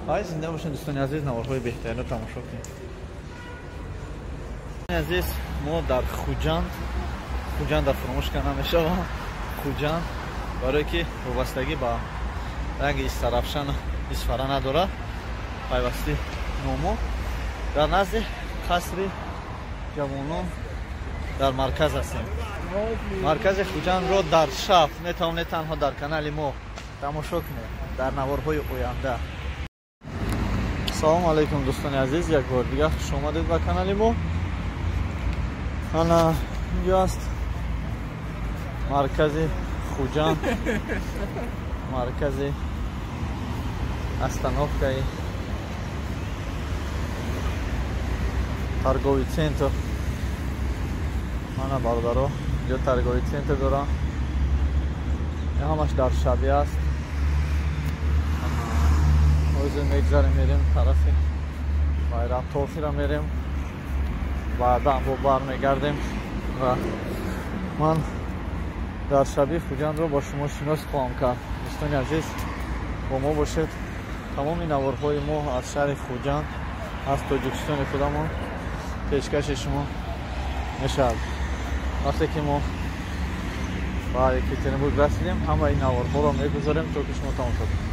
Ҳай, зинда бошед дӯстони азиз, наворҳои беҳтаринро тамошо кунед. Азиз, мо дар Хуҷанд, Хуҷанда фуромӯш карда намешавам, Хуҷанд барое ки вобастагӣ ба ранги Истарафшан Исфара надорад, пайвасти номо дар назди қасри ҷавонон дар марказ ҳастем. Маркази Хуҷандро дар шаб метавонед танҳо дар канали мо тамошо кунед дар наворҳои оянда. Салому алейкум дӯстони азиз, як бор дигар хуш омадед ба канали мо. Ана инҷо аст маркази Хуҷанд, маркази остановкаи торговый центр. Мана бародаро, инҷо торговый центр дорам, ҳамаш дар шабӣ аст. Ҳозир мегзарем, мерем тарафи Байрамтофира мерем, баъдан бо бармегардем ва ман дар шаби Хуҷандро бо шумо шинос хоҳам кард. Дӯстони азиз, бо мо бошед. Тамоми наворҳои мо аз шаҳри Хуҷанд, аз Тоҷикистони худамон пешкаши шумо мешавад. Вақте ки мо ба Екатеринбург расидем, ҳамаи наворҳоро мегузорем, то ки шумо тамошо кунед.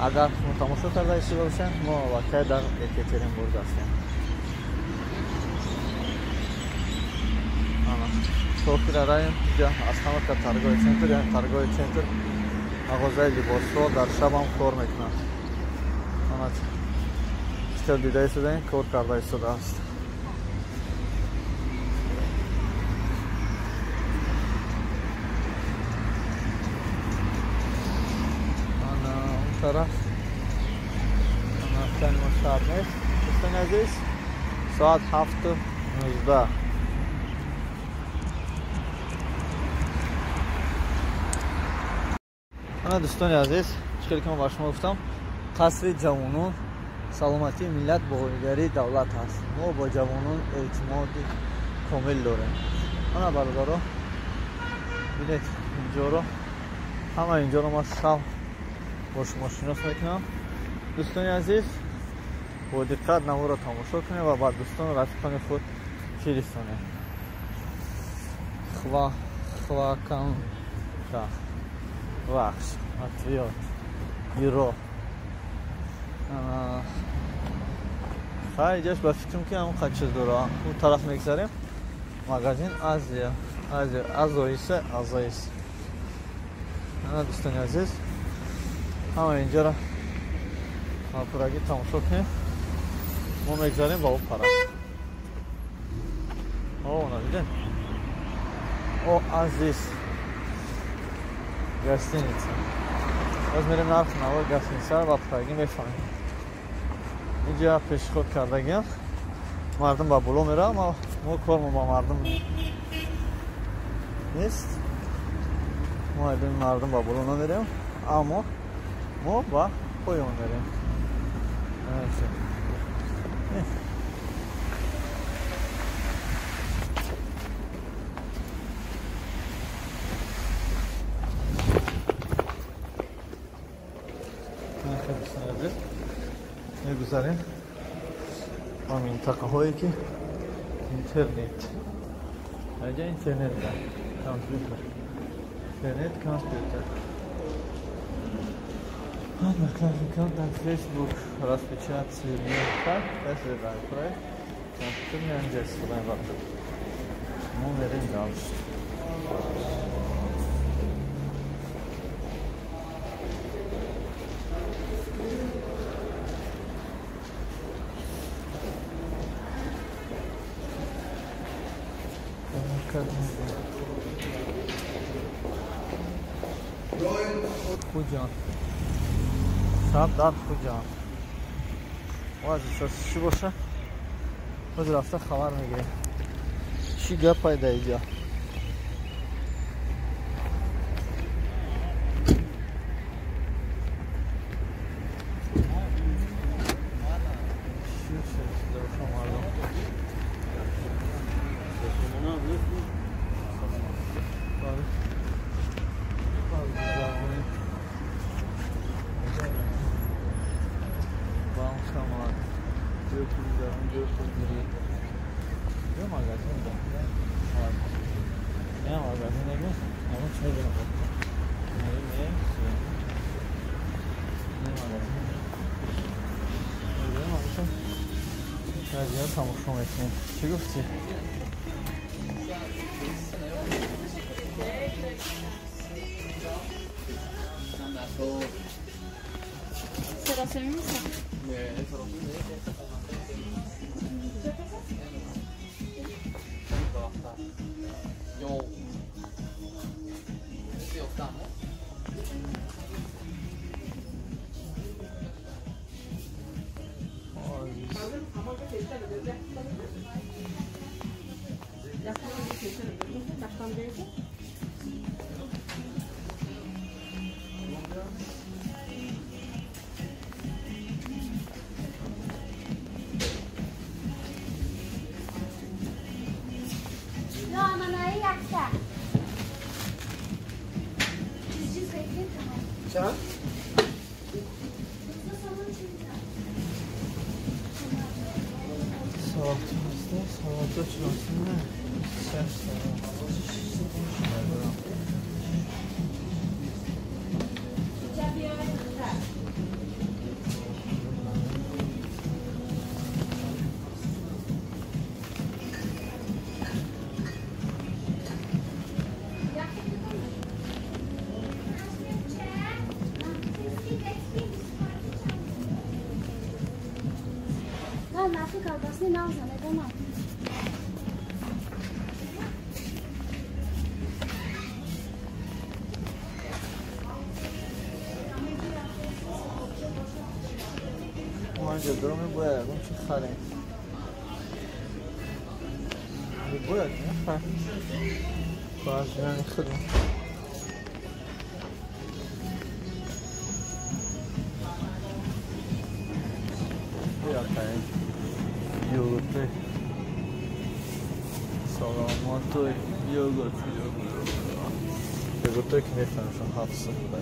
Агар шумо тамошо карда истода бошед, мо аллакай дар Екатеринбург ҳастем. Тохира раем, инҷа остановка торговый центр, яъне торговый центр мағозаи либосҳо дар шабам кор мекунанд. Ана читор дида истодаем, кор карда истодааст. Ана он тараф ана мо шаҳр нест. Дӯстони азиз, соат 7:19. Ана дӯстони азиз, чӣ ки ман ба шумо гуфтам, қасри ҷавонон саломатии миллат, боғигарии давлат ҳаст. Мо бо ҷавонон эътимоди комил дорем. Ана бародаро, бинед инҷоро, ҳама инҷоро ман шаб бо шумо шинос мекунам. Дӯстони азиз, бо диққат наворро тамошо кунед ва ба дӯстону рафиқони худ фиристонед. Хваканка вахш ответ. Иро. Хай, иҷаш ба фикрам ки ҳамон қад чиз дора. Он тараф мегзарем. Магазин Азия. Азия, Азоиса, Азоис. Ана дӯстони азиз, ҳама инҷаро пуррагӣ тамошо кунем. Мо мегзарем ба он тараф. О, дидем? О, Азиз. Гостиница. Боз мерем нархи навои гостиницаро ба пуррагӣ мефаҳмем. Инҷа пешход кардагиам. Мардум ба боло меравад, мо кормон ба мардум нест. Мо айдони мардум ба боло намерем, аммо мо ба поён мерем. Мегузарем ба минтақаҳое ки интернет. Инҷа интернет, компютер. Интернет, компютер. Одноклассникам, Facebook, распечатки, так, проект, компютер инҷа истифода мебарад. Мо мерем дальше. Хуҷанд. Шаб дар Хуҷанд. Вазъ чӣ боша? Боз рафта хабар мегирем. Чӣ гап пайда инҷа? Тамошо мекунем. Чӣ гуфтӣ? Инҷа дурум бояд ягон чи харем. Бояд нахарем. Баъзани худам. Биё йогурт, саламатой йогурт, йогурт. Йогуртое ки мефаҳмшон 7 сум буда.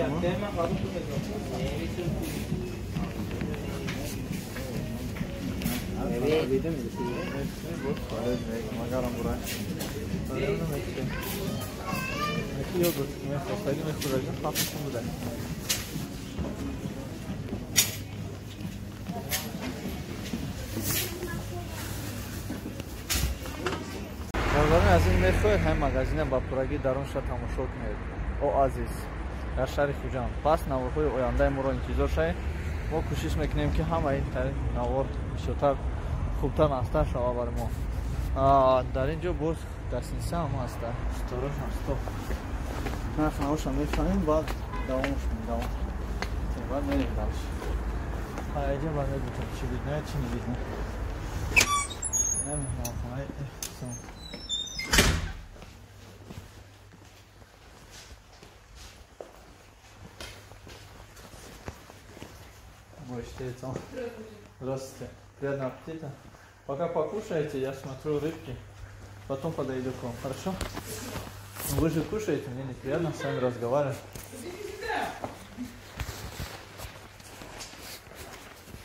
сомон. Аз ин мехоҳед ҳамин магазина ба пуррагӣ дарунша тамошо кунед. Оазис дар шаҳри Хуҷанд. Пас наворҳои ояндаи моро интизор шавед. Мо кӯшиш мекунем, ки ҳамаи навор бисёртар хубтар настар шава барои мо. Дар ин ҷо боз гостиница ҳам ҳаста. Сторож ҳаст. Нарх наворша мефаҳмем, баъд давомш давом. Баъд мерем дальше. Инҷо баъд мебинем чӣ видно, чӣ не видно. Меҳмонхонаи Эҳсон. Здравствуйте. Приятного аппетита. Пока покушаете, я смотрю рыбки. Потом подойду к вам, хорошо? Вы же кушаете, мне неприятно с вами разговаривать.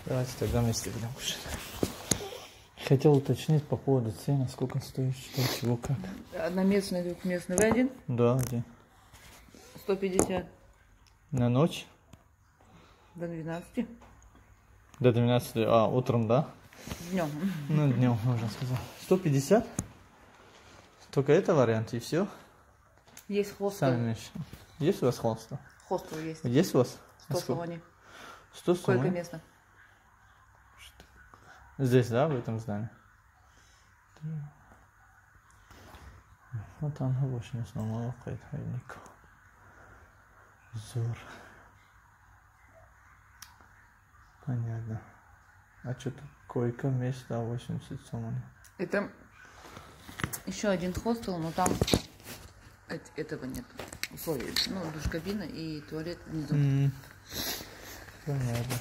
Давайте тогда вместе будем кушать. Хотел уточнить по поводу цены, сколько стоит, что, чего, как. Одноместный, двухместный. Вы один? Да, один. 150. На ночь? До 12. До 12, а, утром, да? Днем. Ну, днем, можно сказать. 150? Только это вариант, и все? Есть хостел. Сами меньше. Есть у вас хостел? Хостел есть. Есть у вас? 100 сомони. 100 сомони? Сколько места? Здесь, да, в этом здании? Вот там больше не снова. Зор. Понятно. А что тут? Койка место 80 сомони. Это еще один хостел, но там этого нет. Условий. Ну, душ-кабина и туалет внизу. Понятно.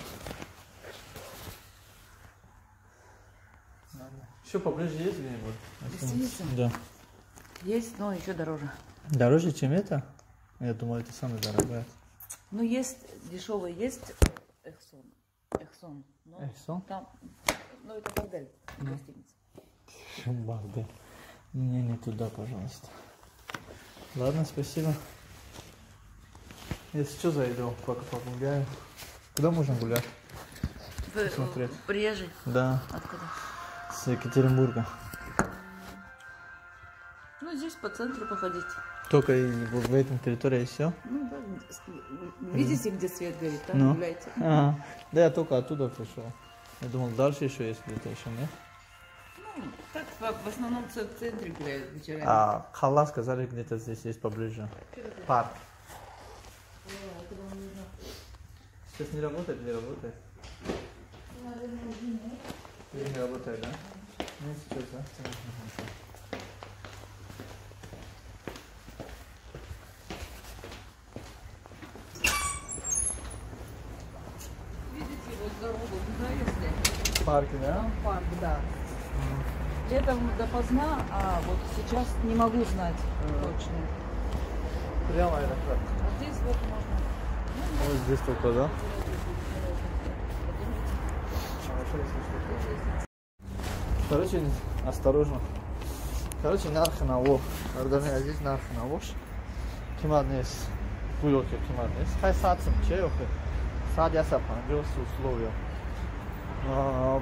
Еще поближе есть где-нибудь? Гостиница? Да. Есть, но еще дороже. Дороже, чем это? Я думал, это самое дорогое. Ну, есть дешевый, есть Эхсон. Эхсон. Но Эхсон? Там, ну, это бордель, гостиница. Бордель. Мне не туда, пожалуйста. Ладно, спасибо. Если что, зайду, пока погуляю. Куда можно гулять? Вы приезжий? Да. Откуда? С Екатеринбурга. Ну, здесь по центру походить. Только и в этом территории и все? Ну, да. Видите, где свет горит, там ну. Гуляйте. Ага. Да, я только оттуда пришел. Я думал, дальше еще есть где-то еще, нет? Ну, так в основном в центре гуляют вечерами. А Хала сказали, где-то здесь есть поближе. Парк. Сейчас не работает или работает? Или не работает, да? Ну, сейчас, да? Видите, вот дорогу туда, если... Парк, да? Там парк, да. Летом допоздна, а вот сейчас не могу знать точно. Прямо аэропорт. А здесь вот можно. Вот здесь только, да? Короче, осторожно. Короче, нарх наво. Бародари азиз, нарх навош. Қимат нест. Гӯё ки қимат нест. Хай 100 сум че охе? 100-150 с условия.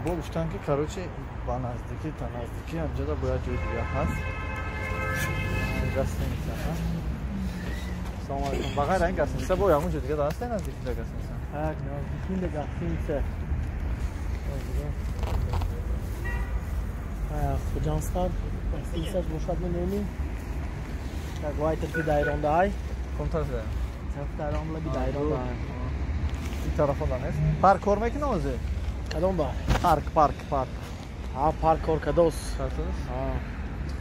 Бо гуфтан ки короче ба наздикӣ та наздикӣ анҷода бояд ҷои дигар ҳаст. Гостиница, ҳа? Салом алейкум. Ба ғайр ин гостиница бо ягон ҷо дигар ҳаст наздикӣ да гостиница? Так, наздикӣ да гостиница. Хуҷандстар гостиница бошад менеми. Так, вай тарафи дайрондаай. Ком тарафи дайрон? Тарафи дайрон лаби дайрондаай. Ин тарафо да нест? Парк кор мекунад ҳозир? Кадом ба? Парк, парк, парк. Ҳа, парк кор кадос. Кадос? Ҳа.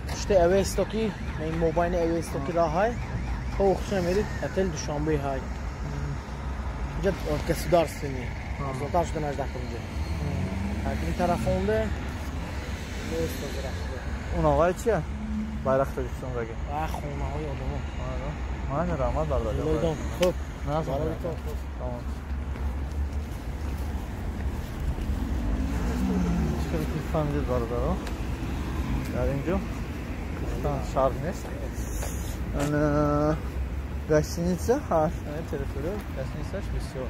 Пушти Авестоки, ин мобайни Авестоки раҳай. То ухша мерид, отель Душанбе ҳай. Инҷа государственный. Зотар шуда наждакун инҷа. Ин тарафонда нест ҳозир рафта. Он оғай чия? Байрақ Тоҷикистон даги. А, хонаҳои одамо. Ман раҳмат бародари. Хуб. Тамом. Чӣ ки фаҳмидед бародаро, дар ин ҷо гуфтан шарт нест. Гостиница ҳаст, территория гостиницаш бисёр.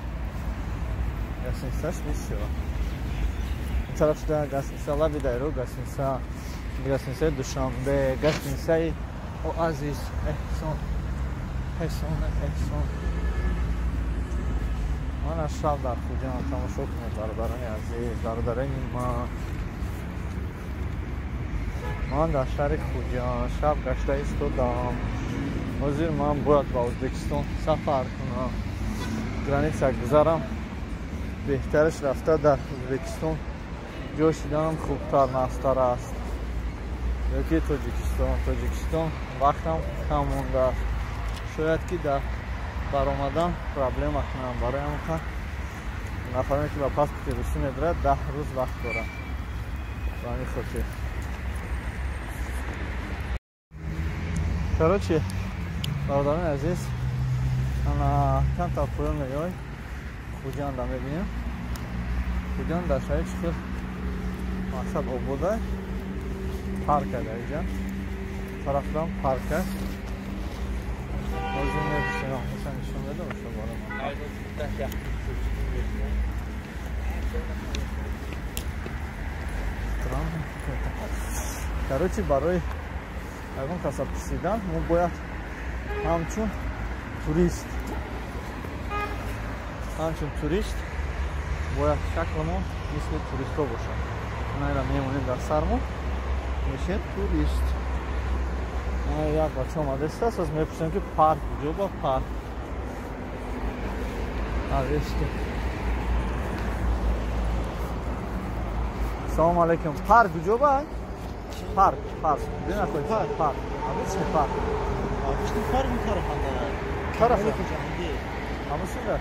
Гостиницаш бисёр. Тарафда гостиница Лаби Дайро, гостиница, гостиницаи Душанбе, гостиницаи Оазис, Эҳсон, Эҳсон, Эҳсон. Ман аз шаб дар Хуҷанд тамошо кунед, бародарони азиз, бародарони ман. Ман дар шаҳри Хуҷанд шаб гашта истодам. Ҳозир ман бояд ба Ӯзбекистон сафар кунам. Граница гузарам. Беҳтараш рафта дар Ӯзбекистон ҷой шиданам хубтар, нафтар аст. Ёки Тоҷикистон. Тоҷикистон вақтам кам мондааст. Шояд ки дар баромадан проблема кунам. Барои ҳамон нафароне ки ба паспорти русӣ медорад 10 рӯз вақт дорам. Ба ҳамин хотир. Короче, бародарони азиз, ана камтар поён меёй Хуҷанда мебинем. Хуҷанд дар шаҳри чӣ хел мақсад обода, парк дар инҷа. Тарафдан парк аст. Ҳозир мепурсем, ҳасан нишон медам шумо барои ман. Короче, барои ягон каса пурсидан мо бояд ҳамчун турист бояд шакламон мисли туристҳо бошад. Найра мемонем дар сармон, мешем турист. Як бача омадааст, аз мепурсем ки парк куҷо ба парк. Авесто. Салом алейкум. Парк куҷо ба? Парк, парк. Где находится? Парк, парк. Обычный парк. Обычный парк ин тарафанда. Тарафа? Ҳамасында?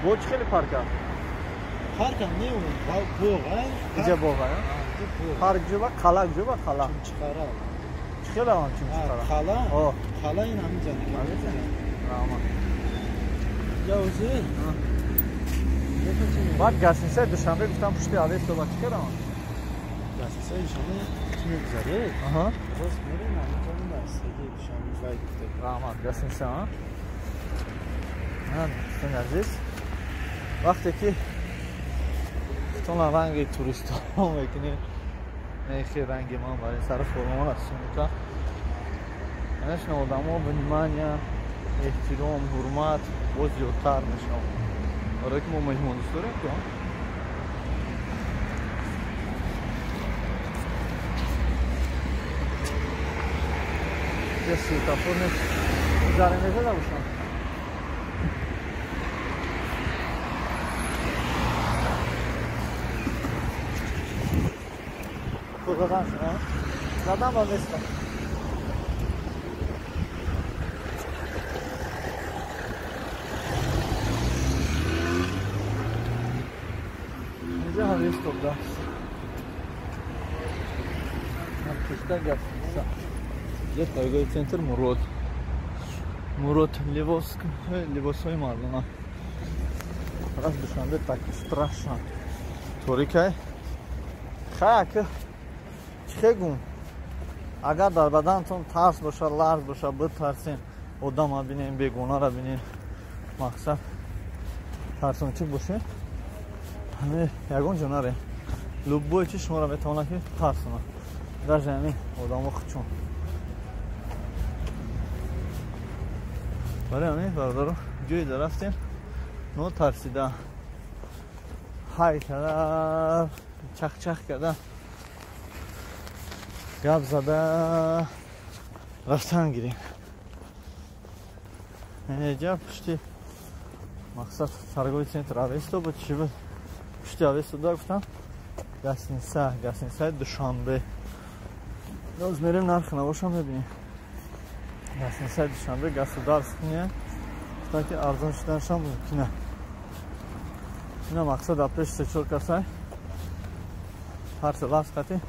Бо чӣ хеле парк аст? Паркам не, он боғ, а? Иҷа боғ, а? Парк куҷо ба? Қала куҷо ба? Қала. Чимчиқара. Чӣ хеле ҳам Чимчиқара? Қала? Қала ин ҳаминҷа. Ҳаминҷа? Раҳмат. Я ҳозир? Баъд гостиницаи Душанбе гуфтам пушти Авесто ба чӣ кардам? Гостиницаи Душанбе чӣ мегузаред? Рост мерем, ҳаминҷа дастаги Душанбе вай гуфта. Раҳмат, гостиница, а? Дӯстони азиз, вақте ки худтонам ранги туристҳо мекунед, не хел ранги ман барои сари формамон аст сумка. Конечно, одамо внимания, эҳтиром, ҳурмат боз зиёдтар мешавад. Барое ки мо меҳмондӯст дорем ку. Я светофор нест. Заре мезада бошам. Задан шуд, задан ба местам. Инҷа Авесто даст. Пушта гостиница. Инҷа торговый центр Мурод. Мурод либосҳои мардона. Раз Душанбе так страшно. Торикай. Хай, чӣ гум? Агар дар баданатон тарс бошад, ларз бошад, битарсен, одама бинем, бегонара бинем, мақсад тарсончик бошед, ҳамин ягон ҷо наре. Любой чи шуморо метавонад ки тарсонад. Даже ҳамин одамо хучон. Барои ҳамин бародаро, ҷое да рафтем, нотарсида, ҳай карда, чахчах карда, гап зада рафтан гирем. Инҷа пушти мақсад торговый центр Авесто буд, чӣ буд? Пушти Авесто да гуфтам гостиница, гостиницаи Душанбе. Боз мерем нарх набошам мебинем. Гостиницаи Душанбе государственная, гуфтан ки арзон шуданашам мумкин. Ина мақсад дар пеши се-чор касай ҳар се лафз қатӣ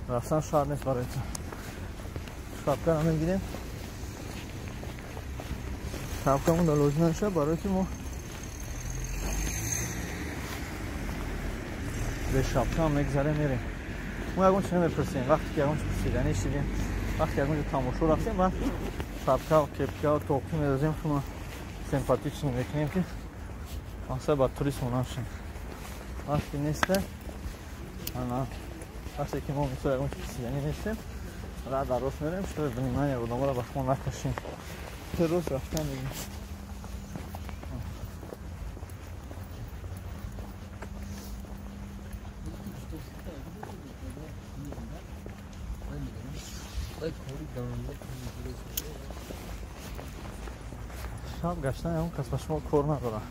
рафтан шарт нест барои ту. Шапкаро мегирем. Шапкамон да лозим намешавад, барое ки мо бе шапка ҳам мегзарем, мерем. Мо ягон чи намепурсем. Вақте ки ягон чи пурсиданӣ шидем, вақте ягон ҷо тамошо рафтем, баъд шапка, кепка, тоқӣ медозем, шумо симпатично мекунем, ки мақсад ба турист монанд шем. Вақте несте, ана вақте ки мо мисол ягон чи пурсиданӣ нестем, ра дар рост мерем, чтобы внимание одаморо ба шумо накашем. Рост рафтан мегим. Шаб гаштан ягон кас ба шумо кор надорад.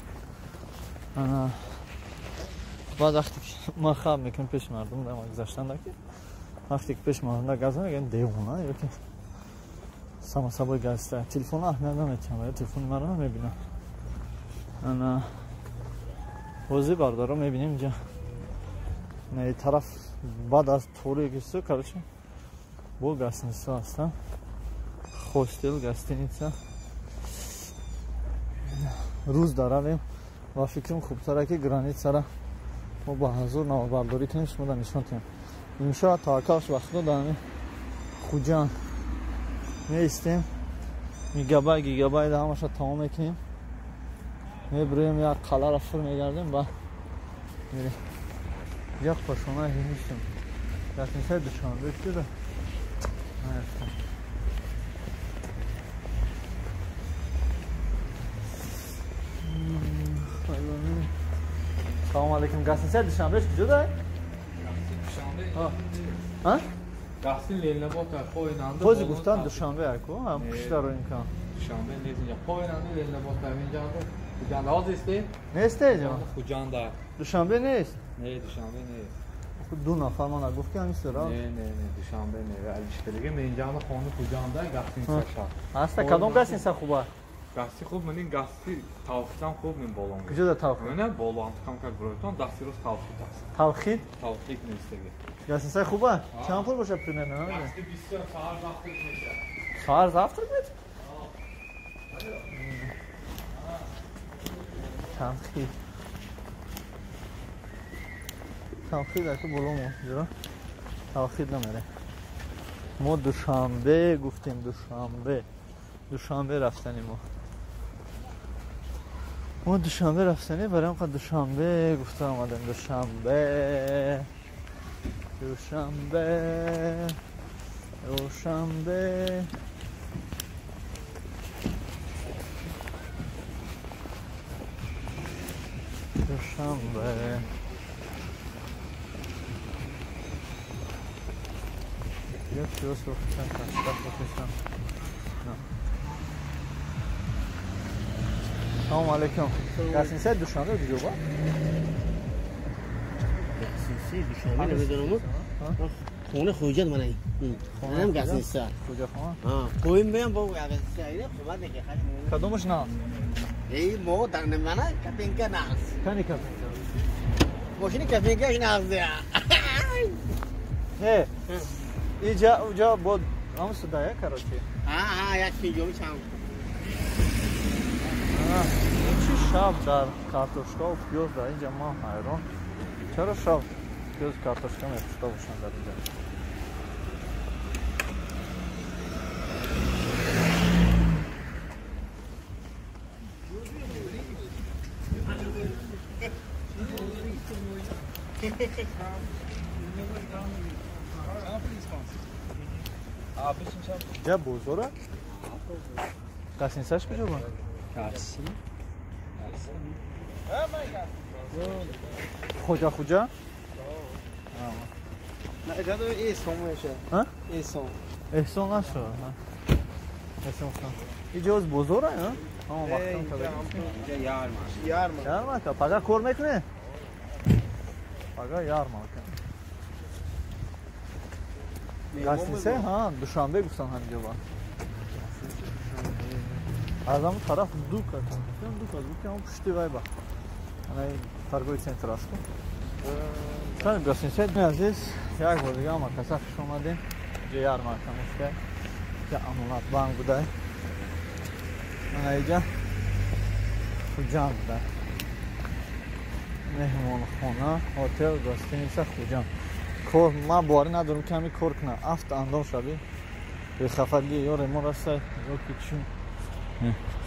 Баъд вақте ки ман хаб мекунам пеши мардум, гузаштан ки вақте ки пеши мардум газа мегӯянд девона ё ки само собой гаста. Телефон аҳамият наметиҳам, ё телефони маро намебинам. Ана ҳозир бародаро мебинем инҷа на тараф баъд аз торикису, короче, бо гостиница ҳастам, хостел, гостиница. Рӯз даравем ва фикрам хубтара ки границара мо ба ҳазур навбардорӣ кунем, шумо да нишон тиҳем. Имшаб таваккалш ба Худо дар Хуҷанд меистем, мегабайт, гигабайт ҳамаша тамом мекунем, мебурем, як қаларо фур мегардем, ба мерем. Як пошона ҳистем. Гостиницаи Душанбе кида нарафтем. Салом алейкум. Гостиницаи Душанбе куҷо дай? Душанбе. А? Гастин Ленинобод поинанда. Бози гуфтан Душанбе аку, ҳам пуштаро имкон. Душанбе нест инҷа. Поинанда Ленинобод инҷа. Хуҷанд ҳозир исте? Нест инҷа. Хуҷанд. Душанбе нест? Не, Душанбе нест. Ду нафар мана гуфт ки ҳамин сира. Не, не, не, Душанбе не. Алишкалиги мен инҷа хони Хуҷанда гастинса шаҳр. Аста кадом гастинса хуба? Гасти хуб, ман гасти Тавхидам хуб мен болон. Куҷо да Тавхид? Ман болон кам как бройтон дасти рост Тавхид аст. Тавхид? Тавхид нестеги. Гостиница хуба? Чанд пул бошад примерно? Гасти 20 саҳар завтрак мешавад. Саҳар завтрак мешавад? Тавхид. Тавхид аку боло мо ҷура. Тавхид намере. Мо Душанбе гуфтем, Душанбе. Душанбе рафтани мо. Мо Душанбе рафтани, барои ҳам Душанбе гуфта омадем. Душанбе. Душанбе. Душанбе. Душанбе. Як пиёз фурӯхтан, кашта фурӯхтан. Салом алейкум. Гостиницаи Душанбе куҷо ба? Гостиницаи Душанбе намедонам. Хона Хуҷанд мана ин. Хонам гостиница. Куҷо хона? Қоим биям бо гостиница ина хубат неки. Кадомаш нағз? Эй мо дар мана капинка нағз. Кани капинка? Мошини капинкаш нағз. Не. Иҷа уҷа бо ҳам судая, короче. А, як пинҷоми чанд. Чи шаб дар картошка ва пиёз дар инҷа ман ҳайрон. Чаро шаб пиёз картошка мефурӯхта бошанд дар инҷа? Ҷа бозора? Гостиницаш куҷо ба? Хоҷа Хуҷа? Эҳсон нашуд. Эҳсон хон. Иҷо оз бозора, а? Ҳама вақтам када. Ярмарка. Пага кор мекунед? Пага ярмарка. Гостиница, ҳа, Душанбе гуфтан ҳаминҷо ба. Аз ҳамон тараф ду кас, ду кас буд ки ҳамон пушти вай ба. Ана торговый центр аст. Шани гостиница азиз, як бор дига ҳама каса хуш омадем. Иҷо ярмарка мешуда. Иҷа Амонатбанк буда. Ана иҷа Хуҷанд да. Меҳмонхона, хотел, гостиница Хуҷанд. Кор ман боварӣ надорам ки ҳамин кор кунам. Афт андом шаби. Бехафагӣ ё ремон растай ё ки чӣ.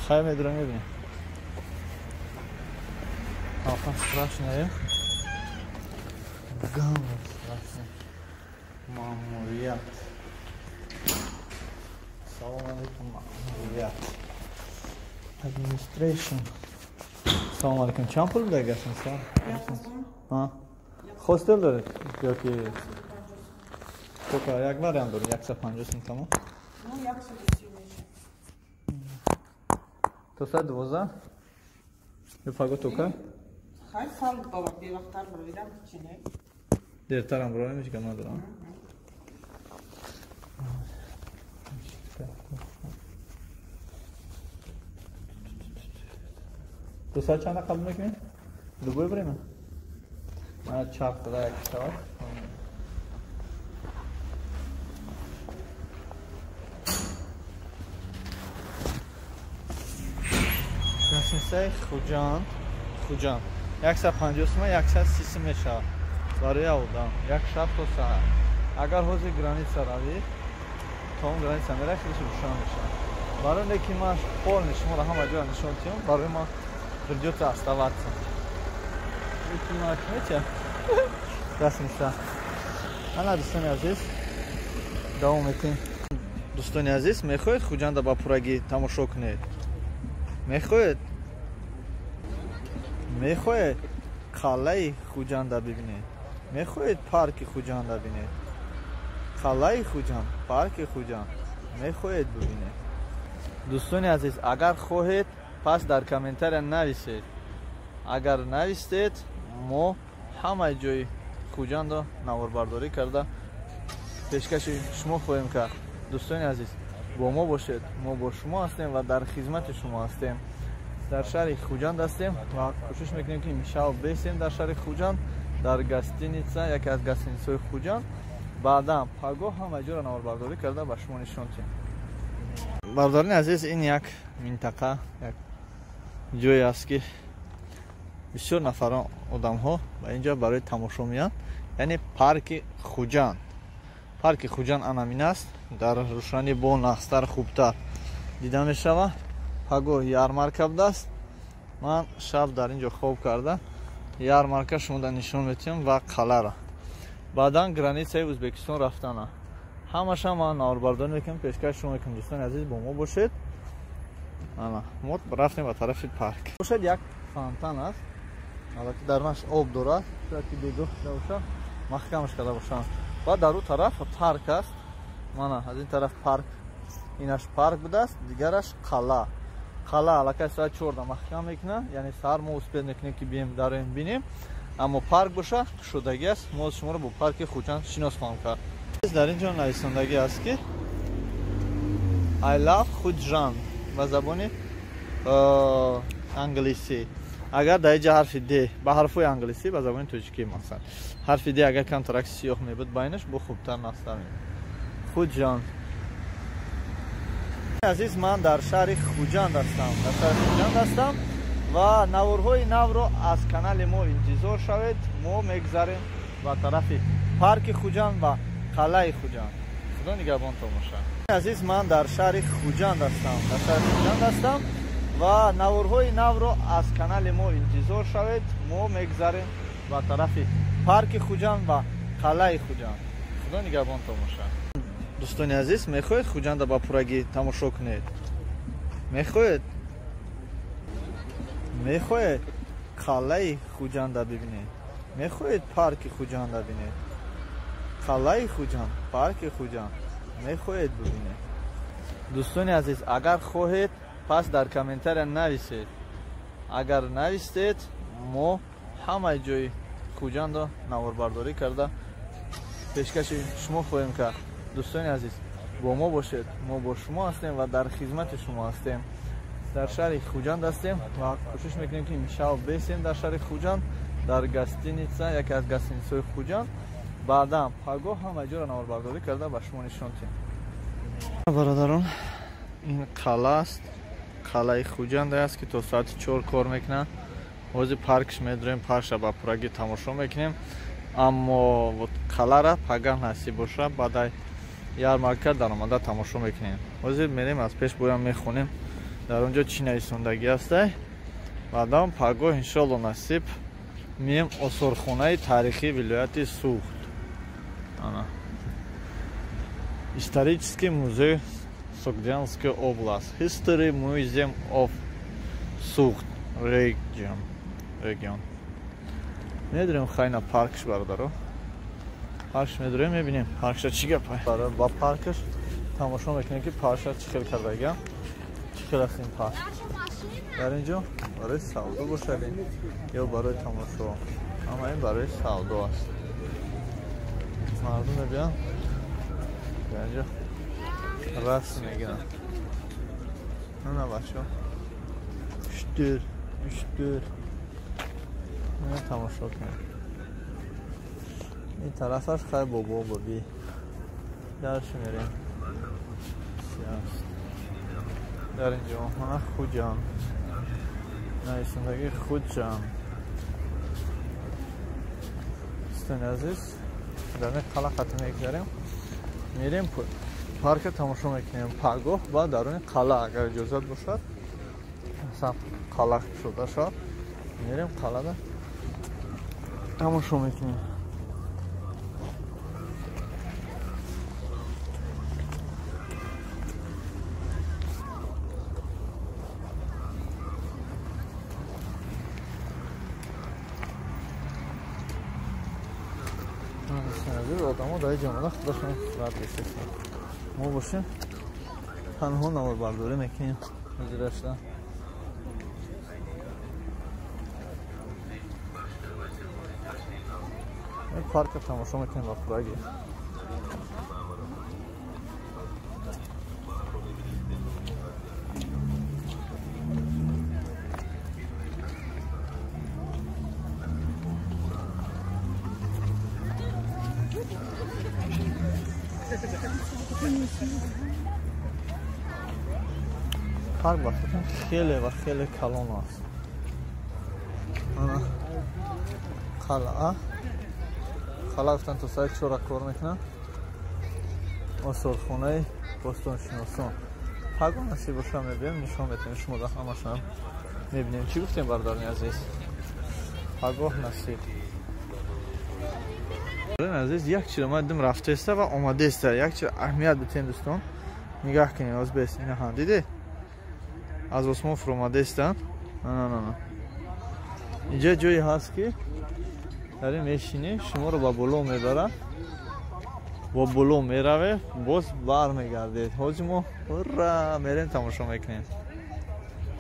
Хай медурам мебинем. Алфа страшное. Гамма страшное. Мамурият. Салом алейкум, мамурият. Administration. Салом алейкум. Чанд пул буда гостиница? Ҳа? Хостел доред ё ки сколько? Як вариант доред? 150 сум тамом? Ну, 130 мешавад. То соат 12? Ё фаго то кай? Хай сал баба бевақттар буровидам чи не? Дертарам буровем, ҳеҷ гап надорам. То соат чанда қабул мекунед? Любое время? Мана чарх зада як шавад. Гостиницаи Хуҷанд, Хуҷанд. 150 сум, 130 сум мешавад. Барои одам як шаб то саҳар. Агар ҳозир граница равӣ, то он граница меравӣ, хеле рӯшан мешавад. Барои не ки ман полный шуморо ҳама ҷоя нишон диҳам, барои ман придётся оставаться. Гостиница. Ана дӯстони азиз, давом мекунем. Дӯстони азиз, мехоҳед Хуҷанда ба пуррагӣ тамошо кунед? Мехоҳед? Мехоҳед қалъаи Хуҷанда бибинед? Мехоҳед парки Хуҷанда бинед? Қалъаи Хуҷанд, парки Хуҷанд мехоҳед бибинед? Дӯстони азиз, агар хоҳед, пас дар комментария нависед. Агар навистед, мо ҳамаи ҷои Хуҷандро наворбардорӣ карда пешкаши шумо хоҳем кард. Дӯстони азиз, бо мо бошед, мо бо шумо ҳастем ва дар хизмати шумо ҳастем. Дар шаҳри Хуҷанд ҳастем ва кӯшиш мекунем ки имшаб бесем дар шаҳри Хуҷанд, дар гостиница, яке аз гостиницаҳои Хуҷанд. Баъдан пагоҳ ҳамаи ҷоро наворбардорӣ карда ба шумо нишон диҳем. Бародарони азиз, ин як минтақа, як ҷое аст ки бисёр нафарон одамҳо ба инҷо барои тамошо меянд, яъне парки Хуҷанд. Парки Хуҷанд анамин аст, дар рӯшанӣ бо нақстар хубтар дида мешавад. Пагоҳ ярмарка будааст. Ман шаб дар ин ҷо хоб карда ярмарка шумода нишон метиҳам ва қалъара. Баъдан границаи Ӯзбекистон рафтана. Ҳамаша ман наворбардорӣ мекунам, пешкаш шумо мекунам. Дӯстони азиз, бо мо бошед. Ана мо рафтем ба тарафи парк. Бошад як фонтан аст. Албатта дарунаш об дорад, шояд ки бегоҳ шуда бошад, маҳкамаш карда бошанд. Ва дар ӯ тараф парк аст. Мана аз ин тараф парк, инаш парк будааст, дигараш қалъа. Қалъа аллакай соат 4 маҳкам мекунад, яъне саҳар мо успед мекунем ки бием дароем бинем. Аммо парк боша кушодагӣ аст. Мо шуморо бо парки Хуҷанд шинос хоҳам кард. Дар ин ҷо нависондагӣ аст ки I love Хуҷанд ба забони англисӣ. Агар дар инҷа ҳарфи Д ба ҳарфҳои англисӣ ба забони тоҷикӣ масалан ҳарфи Д агар камтарак сиёҳ мебуд байнаш, бо хубтар наста мебуд. Хуҷанд. Азиз, ман дар шаҳри Хуҷанд ҳастам. Дар шаҳри Хуҷанд ҳастам ва наворҳои навро аз канали мо интизор шавед. Мо мегзарем ба тарафи парки Хуҷанд ва қалъаи Хуҷанд. Худо нигаҳбонтон бошад. Азиз, ман дар шаҳри Хуҷанд ҳастам. Дар шаҳри Хуҷанд ҳастам ва наворҳои навро аз канали мо интизор шавед. Мо мегзарем ба тарафи парки Хуҷанд ва қалъаи Хуҷанд. Худо нигаҳбонтон бошад. Дӯстони азиз, мехоҳед Хуҷанда ба пуррагӣ тамошо кунед? Мехоҳед? Мехоҳед қалъаи Хуҷанда бибинед? Мехоҳед парки Хуҷанда бинед? Қалъаи Хуҷанд, парки Хуҷанд мехоҳед бибинед? Дӯстони азиз, агар хоҳед, пас дар комментария нависед. Агар навистед, мо ҳамаи ҷои Хуҷандро наворбардорӣ карда пешкаши шумо хоҳем кард. Дӯстони азиз, бо мо бошед, мо бо шумо ҳастем ва дар хизмати шумо ҳастем. Дар шаҳри Хуҷанд ҳастем ва кӯшиш мекунем ки имшаб бесем дар шаҳри Хуҷанд, дар гостиница, яке аз гостиницаҳои Хуҷанд. Баъдан пагоҳ ҳамаи ҷоро наворбардорӣ карда ба шумо нишон диҳем. Бародарон, ин қалъа аст. Қалъаи Хуҷанд аст, ки то соати 4 кор мекунанд. Ҳозир паркш медурем, паркша ба пуррагӣ тамошо мекунем. Аммо қалъара пагah насиб боша, баъдай ярмарка даромада тамошо мекунем. Ҳозир мерем аз пеш боям мехонем, дар он ҷо чӣ нависондагӣ ҳастай. Баъдан пагоҳ иншоалло насиб мием осорхонаи таърихии вилояти Суғд. Ана. Исторический музей Согдианская область. History Museum of Sughd Region. Region. Медурем хайна паркш бародаро. Паркш медурем, мебинем паркша чӣ гапай. Ба паркш тамошо мекунем, ки паркша чӣ хел кардагиам. Чӣ хел аст ин парк. Дар ин ҷо барои савдо бошад ё барои тамошо. Ама ин барои савдо аст. Мардум мебиён дар ин ҷо расм мегиранд. На бачаҳо, уштур уштур тамошо кунем. Ин тарафаш хай бобо боби дарш мерем. Дар ин ҷо мана Хуҷанд, нависондагии Хуҷанд. Дӯстони азиз, дар ин қалъа хати мегзарем, мерем парка тамошо мекунем. Пагоҳ ба даруни қалъа агар иҷозат бошад, масалан қалъа кушода шавад, мерем қалъада тамошо мекунем. Одамо дар ҷомада худашон сурат гирифтаанд. Мо бошем танҳо наворбардорӣ мекунем. Ҳозирашда парка тамошо мекунем ба пуррагӣ. Парк ба фикрам хеле ва хеле калон аст. Қалъа қалъа гуфтан то соати 4 кор мекунанд. Осорхонаи бостоншиносон. Пагоҳ насиб боша мебиём, нишон метавем шумо да ҳамашам мебинем. Чӣ гуфтем бародарони азиз? Пагоҳ насиб. Азиз, як чиро ман дидам рафтаеста ва омадаеста. Як чиро аҳамият битем дӯстон. Нигаҳ кунем, оз бес инаҳа диде? Аз осмон фуромадаестанд. На на на. Инҷа ҷое ҳаст, ки дар ин мешинӣ, шуморо ба боло мебарад, бо боло мераве, боз бармегардед. Ҳозир мо ура мерем тамошо мекунем.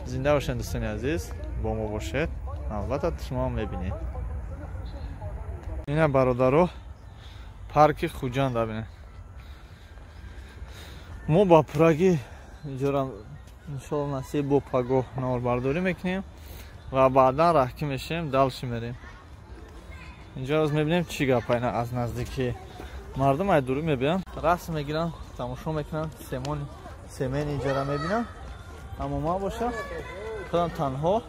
Зинда бошед дӯстони азиз, бо мо бошед. Албатта шумо ҳам мебинед. Ина бародаро, парки Хуҷанд бинед. Мо ба пуррагӣ инҷора иншоалло насиб бо пагоҳ наворбардорӣ мекунем ва баъдан раҳкӣ мешавем, далши мерем. Инҷо аз мебинем чӣ гап айна аз наздикӣ. Мардум ай дурӣ мебиёнд, расм мегиранд, тамошо мекунанд, семени инҷора мебинанд. Аммо ман боша худам танҳо,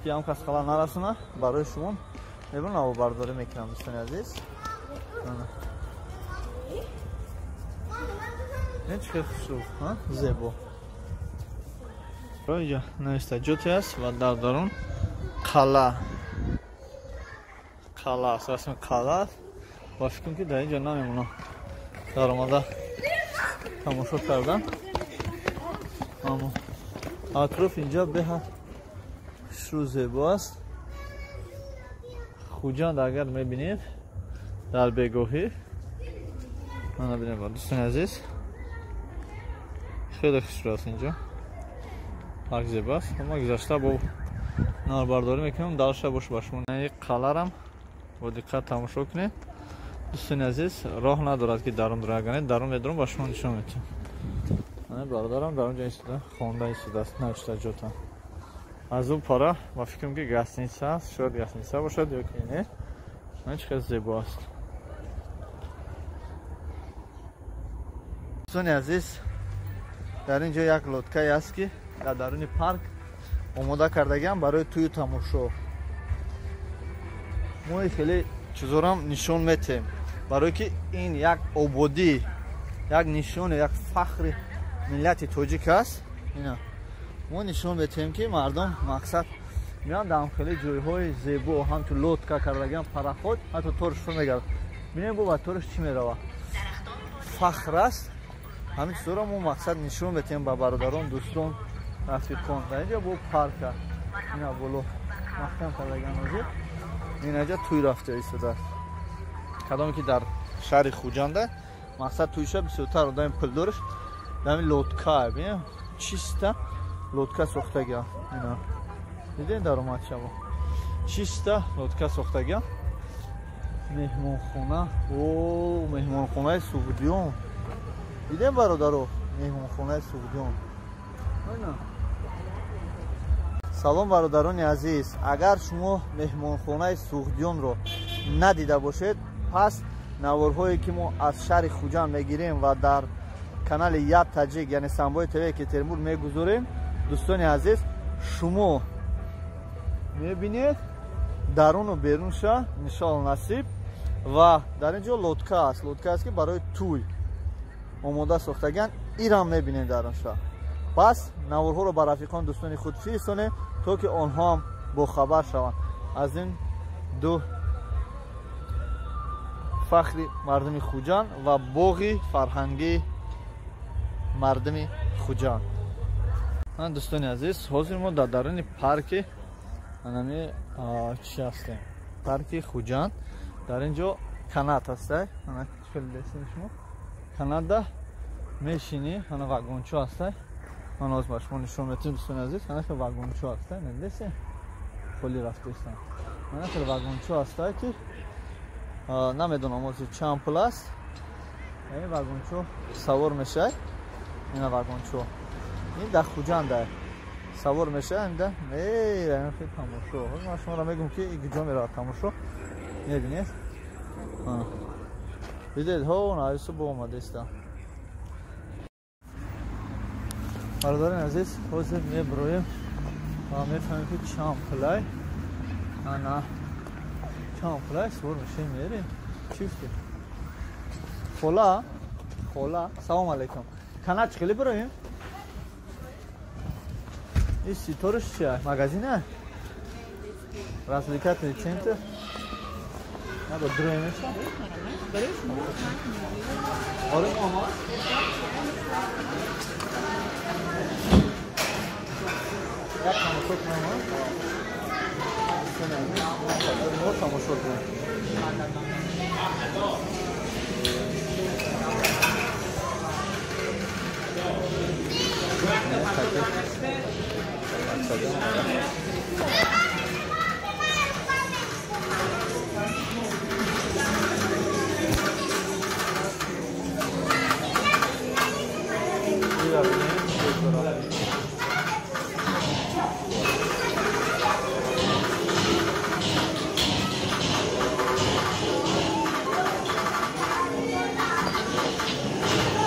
ки ҳам кас хала нарасона, барои шумо мебинам наворбардорӣ мекунам дӯстони азиз. Ин чӣ хел хушрӯ, зебо. Инҷа нависта ҷоте аст ва дар дарун қалъа. Қалъа аст, расми қалъа аст. Ва фикр кунам, ки дар инҷо намемонам. Даромада тамошо кардан. Аммо атроф инҷа беҳад хушрӯ зебо аст. Хуҷанд агар мебинед дар бегоҳӣ, мана бинед дӯстони азиз, хеле хушрӯ аст инҷо. Парк зебо аст. Ма гузашта бо наворбардорӣ мекунем, далша бош ба шумо. Қалъарам бо диққат тамошо кунед. Дӯстони азиз, роҳ надорад, ки дарун раганед, дарун медурам ба шумо нишон медиҳам. Бародарам дар он ҷо истода, хонда истодааст, навишта ҷота. Аз ӯ пара ба фикрам, ки гастиница аст, шояд гастиница бошад ё ки не. Чӣ хел зебо аст. Дӯстони азиз, дар ин ҷо як лодкае аст, ки Дар даруни парк омода кардагиам барои тӯю тамошо. Мо хеле чизорам нишон метем, барое ки ин як ободӣ, як нишоне, як фахри миллати тоҷик аст. Ина мо нишон метем, ки мардум мақсад меоянд дар хеле ҷойҳои зебо, ҳамчун лодка кардагиам, пароход, ҳатто торш мегард. Бинем бо ба торш чӣ мерава. Фахр аст. Ҳамин чизоро мо мақсад нишон метем ба бародарон, дӯстон, рафиқон. Дар инҷа бо парка ина боло маҳкам кардагиам ҳозир. Инаҷа тӯй рафта истодааст. Кадоме ки дар шаҳри Хуҷанда мақсад тӯйша бисёртар одами пулдораш дар ҳамин лодка, бинем, чиста лодка сохтагиам. Ина дидем даромад шаво. Чиста лодка сохтагиам. Меҳмонхона, о, меҳмонхонаи Суғдиён. Дидем бародаро, меҳмонхонаи Суғдиён. Салом бародарони азиз, агар шумо меҳмонхонаи Суғдиёнро надида бошед, пас наворҳое ки мо аз шаҳри Хуҷанд мегирем ва дар канали Ят Таҷик, яъне Самбои ТВ Екатеринбург мегузорем, дӯстони азиз, шумо мебинед даруну берунша, иншоалло насиб. Ва дар ин ҷо лодка аст, лодка аст ки барои тӯй омода сохтагианд, ирам мебинед дарунша. Пас наворҳоро ба рафиқон, дӯстони худ фиристонед, то ки онҳо ҳам бохабар шаванд аз ин ду фахри мардуми Хуҷанд ва боғи фарҳангии мардуми Хуҷанд. Дӯстони азиз, ҳозир мо дар даруни парки анами чӣ ҳастем? Парки Хуҷанд. Дар ин ҷо канат ҳастай. Ана чӣ дестем шумо? Канатда мешинӣ, ана вагончо ҳастай. Ман ҳозир ба шумо нишон метем, дӯстони азиз. Ана хел вагончо ҳастай, надидесем? Холи рафтаистам. Ана хел вагончо ҳастай ки намедонам ҳозир чанд пул аст. Ин вагончо савор мешавад. Ина вагончо. Ин дар Хуҷанда савор мешавад, инда меравем хел тамошо. Ман шуморо мегӯм ки куҷо меравад тамошо. Мебинед? Дидед, ҳо, наису бо омадаистам. Бародарони азиз, ҳозир меброем ва мефаҳмем ки чанд пулай. Ана чанд пулай савор мешавем, мерем. Чӣ гуфтӣ? Хола, хола, салом алейкум. Канат чӣ хеле бироем? Ин ситораш чия? Магазина? Развлекательный центр? Надо дроемеша? Оре, ага. Як тамошо кунам, мо тамошо кунем.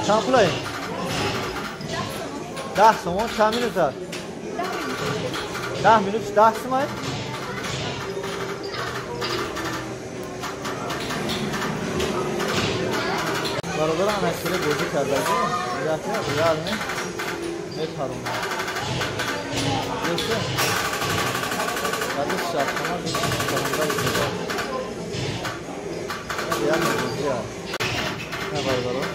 Чанд пулае? 10 сомон. Чанд минут аст? 10 минут 10 сомон? Бародарам ҳасире бозӣ кардаги, реально мепаронад. Баъди шабхона паронда истода. Реально бозӣ аст. На бародарон.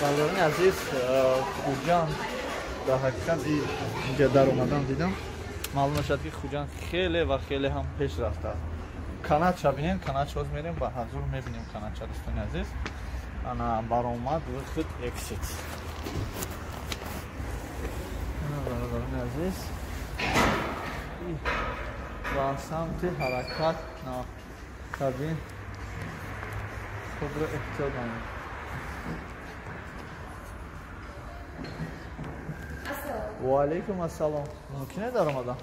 Бародарони азиз, Хуҷанд дар ҳақиқат инҷа дар омадан дидам, маълум мешавад ки Хуҷанд хеле ва хеле ҳам пеш рафтааст. Канатша бинем, канатша боз мерем ба ҳазур мебинем канатша, дӯстони азиз. Ана баромад, выход, exit. Бародарони азиз, ба самти ҳаракат кардем, худро эҳтиёт намоед. Ва алайкум ассалом. Мумкин даромадан?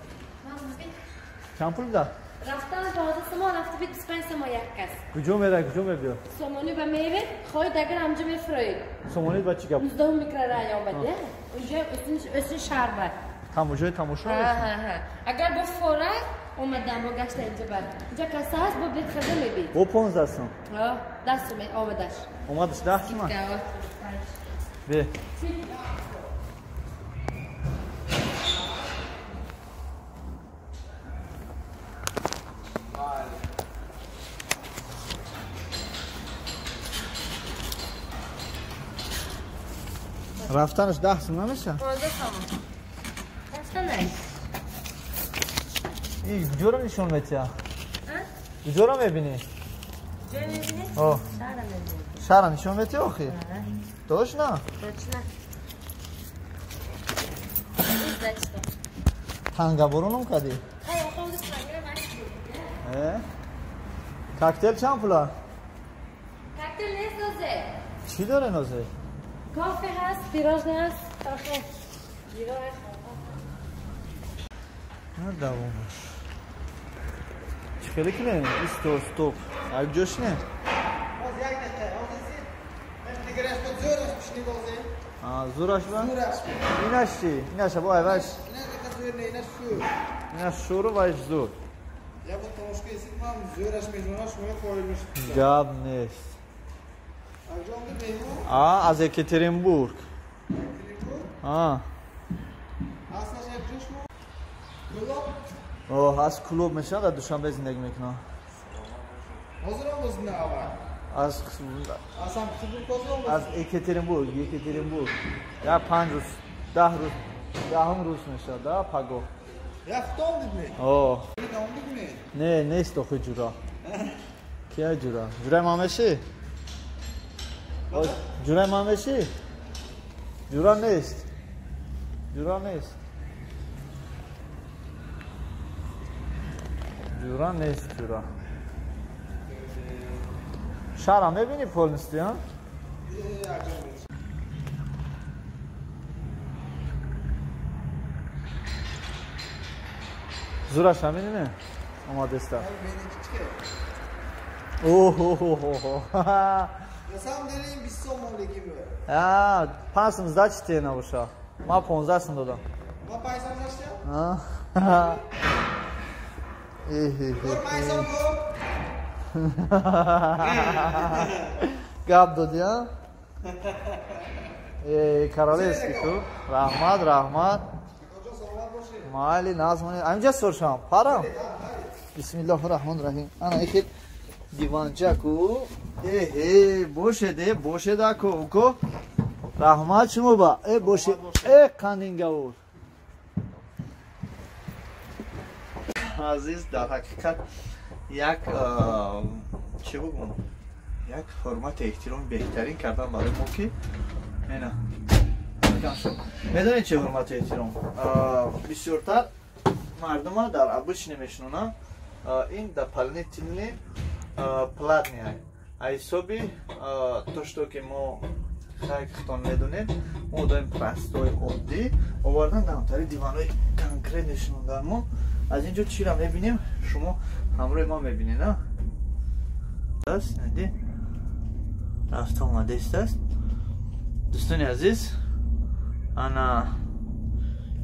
Чанд пул да? Рафтан 15 сомон, рафта 25 сомон як кас. Куҷо мерай, куҷо мебиёд? Сомонӣ ба меве, хоҳед агар ҳамҷо мефурӯед. Сомонӣ ба чӣ гап? 19 микрорайон ба, де? Унҷо өсин шаҳр ба. Тамошои тамошо? Ҳа. Агар бо фора омадан бо гашта инҷо ба. Инҷо каса ҳаст, бо билет харида мебид. Бо 15 сом. Ҳа, 10 сом омадаш. Омадаш 10 сом? Бе. Рафтанаш 10 сом намеша? 15 сом. Рафтанаш. Ин куҷоро нишон метиҳад? Куҷоро мебинӣ? Ҷой мебинӣ? Шаҳра мебинӣ. Шаҳра нишон метиҳ охи? Точно? Точно. Тангаборонам кардӣ? Коктейл чанд пула? Коктейл нест нозе. Чӣ дора нозе? Кофе ҳаст, пирожное ҳаст, кафе. Давомаш. Чӣ хеле кунем? Исто, стоп. Ак ҷош не? Боз як дақиқа, нигараш бо зӯраш пишни бозе. Зӯраш ба? Инаш чӣ? Инаша бо айваш. Инаш шур. Инаш шуру вайш зӯр. Я бо тамошка исит ман зӯраш мезонам, шумо қоил мешед. Гап нест. Аз Екатеринбург. Аз клуб мешавад, дар Душанбе зиндагӣ мекунам. Аз Екатеринбург, Екатеринбург. Як 5 рӯз, 10 рӯз, 10 рӯз мешавад, да, паго. Не, нест охи ҷура. Кия ҷура? Ҷураи ман мешӣ? Ҷураи ман мешӣ? Ҷура нест. Ҷура нест. Ҷура нест, ҷура. Шаҳра мебинӣ полностью, а? Зӯраш ҳамин не? Омадеста. Оҳ-оҳ-оҳ. На самом деле им 20 сомон лекин бе. 5 сом сдачи те набоша. Ма 15 сом додам. Ма 5 сом заштям? 5 сом ко? Гап додӣ, а? Королевский ку. Раҳмат, раҳмат. Майли, назмони. Аминҷа соршам. Парам. Бисмиллоҳи раҳмони раҳим. Ана ихел диванча ку. Э, бошед, бошед ако, уко. Раҳмат шумо ба. Э, бошед. Э, қандингавур. Азиз, дар ҳақиқат як чӣ бигӯм? Як ҳурмати эҳтироми беҳтарин кардан барои мо ки мена. Медонед чӣ ҳурмату эҳтиром? Бисёртар мардума дар обычный мешинонанд. Ин дополнительный платный. А ҳисоби то что ки мо хайтон медонед, мо доим простой оддӣ овардан дамтари диванҳои конкретно шинондан мо. Аз ин ҷо чиро мебинем? Шумо ҳамроҳи мо мебинед, а? Аст, нади? Рафта омадааст аст. Дӯстони азиз, ана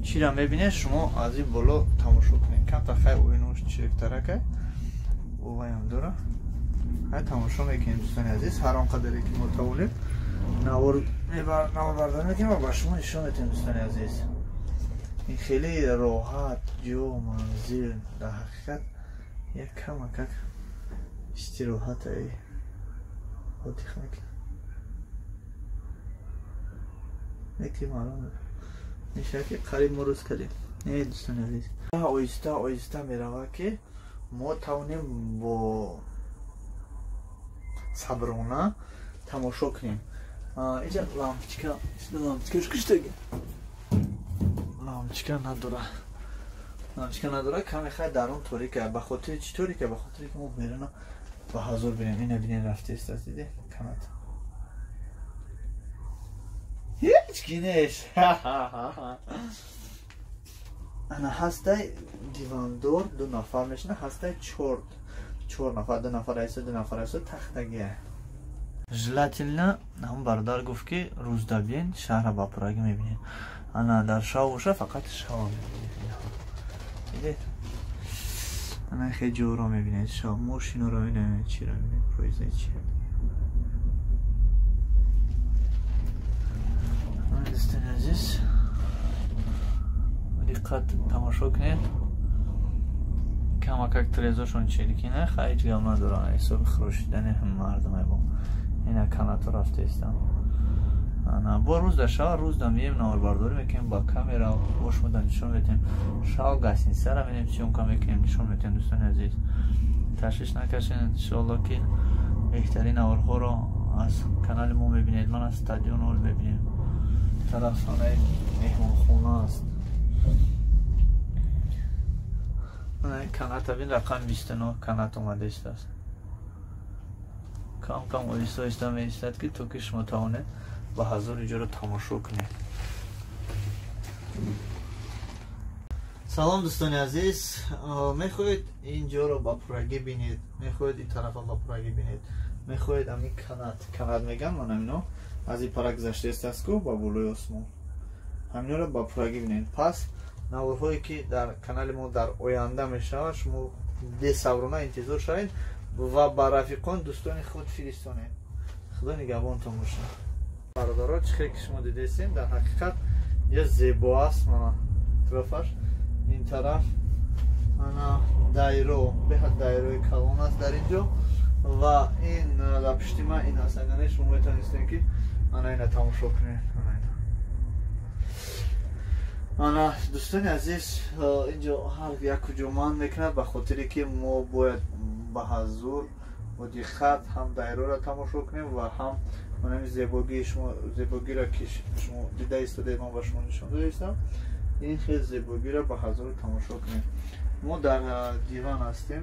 чиро мебинед, шумо аз ин боло тамошо кунед. Камтар хай оинош чирктаракай. Оваям дора. Хай тамошо мекунем, дӯстони азиз, ҳар он қадаре ки мо тавонем наворбардорӣ мекунем ва ба шумо нишон медиҳем, дӯстони азиз. Ин хеле роҳат, ҷо, манзил, дар ҳақиқат як камакак истироҳат отих мекунад. Яке маълум мешавад ки қариб мо рӯз кардем. Не, дӯстони азиз, оҳиста оҳиста меравад, ки мо тавонем бо саброна тамошо кунем. Инҷа лампочка, лампочка куштаги, лампочка надора, лампочка надора. Каме хай дарун торика. Ба хотири чӣ торика? Ба хотири ки мо беруна ба ҳазор бинем. Ина бинем, рафтест аст, диде канат ҳеҷ ки нест. Ана ҳастай дивандор, ду нафар мешина, ҳастай чор нафар, ду нафар айса, ду нафар айса, тахтагия. Желательно ҳам бародар гуфт, ки рӯзда биен, шаҳра ба пуррагӣ мебинед. Ана дар шав боша, фақат шава мебинед. Дидед, ана хеле ҷоро мебинед, шав мошиноро мебинед, чиро мебинед, поезда чи. Дӯстони азиз, диққат тамошо кунед. Камакак трезошон чиркина, хай ҳеҷ гап надорам, ҳисоби хӯрошидани мардуме бо ина канато рафтаистам. Ана бо рӯз да шава, рӯз да мием, наворбардорӣ мекунем ба камера, бо шумо да нишон метем. Шав гостиницара мерем, съёмка мекунем, нишон метем. Дӯстони азиз, ташвиш накашед, иншоалло ки беҳтарин наворҳоро аз канали мо мебинед. Ман аз стадион ҳол мебинем, тарафхонаи меҳмонхона аст. Каната бин, рақами 29 канат омада истааст. Кам кам оҳиста оҳиста меистад, ки то ки шумо тавонед ба ҳазори ҷоро тамошо кунед. Салом, дӯстони азиз, мехоҳед ин ҷоро ба пуррагӣ бинед, мехоҳед ин тарафа ба пуррагӣ бинед, мехоҳед ами канат, канат мегам ман, амино аз ин пара гузаштааст ку ба болои осмон, ҳаминро ба пуррагӣ бинед. Пас наворҳое ки дар канали мо дар оянда мешавад, шумо бесаброна интизор шавед ва ба рафиқон, дӯстони худ фиристонед. Худо нигаҳбонтон бошад. Бародаро, чӣ хеле ки шумо дидестем, дар ҳақиқат я зебо аст. Мана атрофаш, ин тараф ана дайро, беҳад дайрои калон аст дар ин ҷо. Ва ин дар пишти ман ин аст. Агар шумо метавонистем ки ана ина тамошо кунед. Ана ина. Ана дӯстони азиз, инҷо ҳар як куҷо ман мекунад, ба хотире ки мо бояд ба ҳазур бо диққат ҳам дайроро тамошо кунем ва ҳам манами зебогии шумо, зебогиро ки шумо дида истодаед, ман ба шумо нишон дода истам, ин хел зебогиро ба ҳазур тамошо кунем. Мо дар диван ҳастем,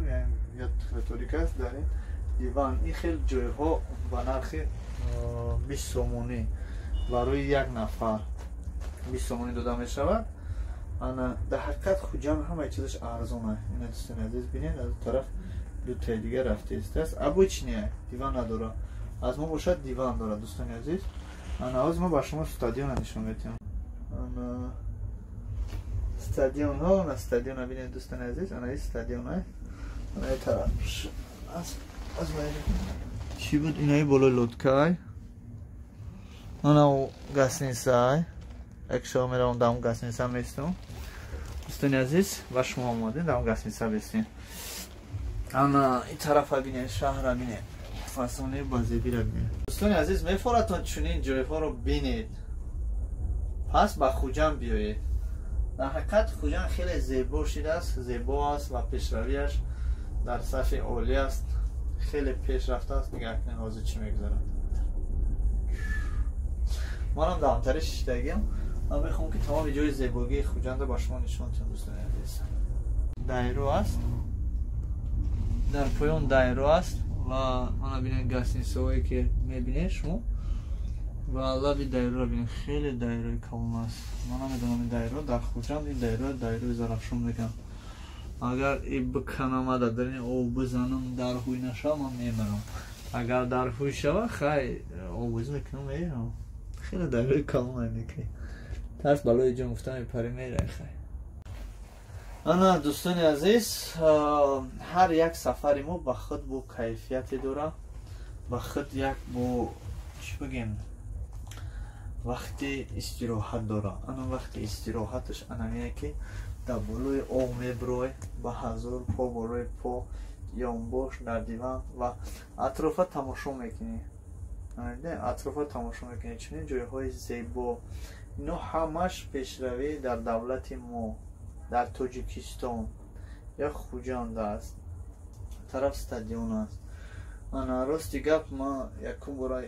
я торик аст дар ин диван. Ин хел ҷойҳо ба нархи 20 сомонӣ барои як нафар 20 сомонӣ дода мешавад. Ана дар ҳақиқат Хуҷанд ҳамаи чизаш арзон аст. Ина дӯстони азиз, бинед, аз тараф дутаи дигар рафта истааст. Обычный диван надора, аз мо бошад диван дорад. Дӯстони азиз, ана ҳозир мо ба шумо стадиона нишон медиҳем. Ана стадионҳо, ана стадиона бинед, дӯстони азиз, ана ин стадиона, ана ин тараф аз чӣ буд, инаи болои лодкай, ана гостиницай. Як шава меравам, дар он гостиница местам. Дӯстони азиз, ба шумо омадем, дар он гостиница бестем. Ана ин тарафа бинед, шаҳра бинед, фасонаи базебира бинед. Дӯстони азиз, мефоратон чунин ҷойҳоро бинед, пас ба Хуҷанд биёед. Дар ҳақиқат Хуҷанд хеле зебо шидааст, зебо аст ва пешравиаш дар сафи олӣ аст, хеле пешрафта аст. Нигаҳ кунед ҳозир чӣ мегузарад. Манам дар ҳамтари шиштагиам. Ман мехоҳам ки тамоми ҷои зебогии Хуҷандро ба шумо нишон диҳам. Дӯстони азиз, дайро аст, дар поён дайро аст ва мана бинед гостиницаҳое ки мебинед шумо ва лаби дайроро бинед, хеле дайрои калон аст. Ман намедонам, ин дайро дар Хуҷанд, ин дайро дайрои Зарафшон мегӯям. Агар и биканам, дар дарини об бизанам, дар ҳуй нашава, ман мемирам. Агар дар ҳуй шава, хай овоз мекунам, мерам. Хеле дайрои калон мекунӣ, тарс балои ҷон гуфта мепарӣ, мерай хай. Ана дӯстони азиз, ҳар як сафари мо ба худ бо кайфияте дорад, ба худ як бо чӣ бигем, вақти истироҳат дорад. Ана вақти истироҳаташ анамие ки дар болои об мебирой, ба ҳазор по болои по ёнбош дар диван ва атрофа тамошо мекунӣ, атрофа тамошо мекунӣ, чунин ҷойҳои зебо. Ино ҳамаш пешравӣ дар давлати мо, дар Тоҷикистон, як Хуҷанд аст, тараф стадион аст. Ана рости гап, ман якум бора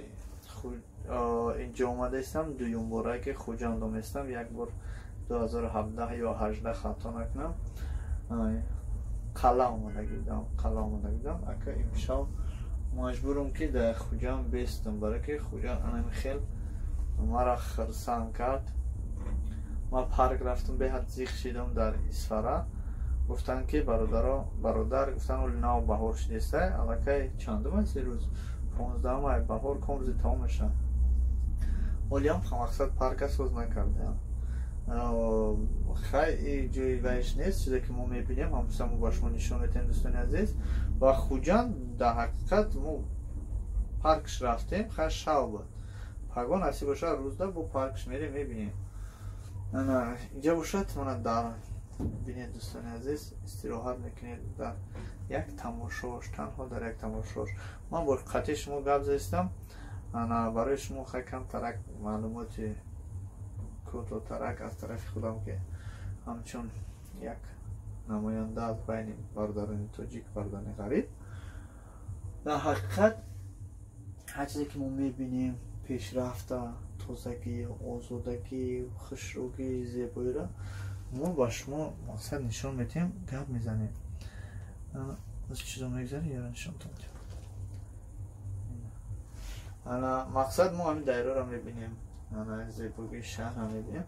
инҷо омадаистам, дуюм бора ки Хуҷанд оместам, як бор 2017 ё 18 хато накунам, қала омадагӣ будам, қала омадагӣ будам. Ака имшаб маҷбурам ки дар Хуҷанд бестам, барое ки Хуҷанд анами хел мара хирсанд кард. Ман парк рафтам, беҳад зиқ шидам дар Исфара. Гуфтанд ки бародаро, бародар, гуфтанд оли нав баҳор шидестай, аллакай чандум аст рӯз? 15 май, баҳор ком рӯзи тамом мешавад. Олиам мақсад парка соз накардаям. Хай, ҷои вайш нест, чизе ки мо мебинем, ҳамчунин мо ба шумо нишон медиҳем, дӯстони азиз. Ва Хуҷанд дар ҳақиқат мо паркш рафтем, хай шав буд. Пагоҳ насиб бошад, рӯзда бо паркш мерем, мебинем. Ана инҷа бошад, мана дар бинед, дӯстони азиз, истироҳат мекунед дар як тамошош, танҳо дар як тамошош. Ман бо қатъи шумо гап застам, ана барои шумо хай камтарак маълумоти кӯтоҳтарак аз тарафи худам, ки ҳамчун як намоянда аз байни бародарони тоҷик, бародарони ғариб. Дар ҳақиқат ҳар чизе ки мо мебинем, пешрафта, тозагӣ, озодагӣ, хушрӯгӣ, зебоиро мо ба шумо мақсад нишон медиҳем, гап мезанем. Аз чизо мегзарем, яро нишонтон медиҳем. Ана мақсад мо ҳамин дайраро мебинем, ана зебогии шаҳрро мебинем,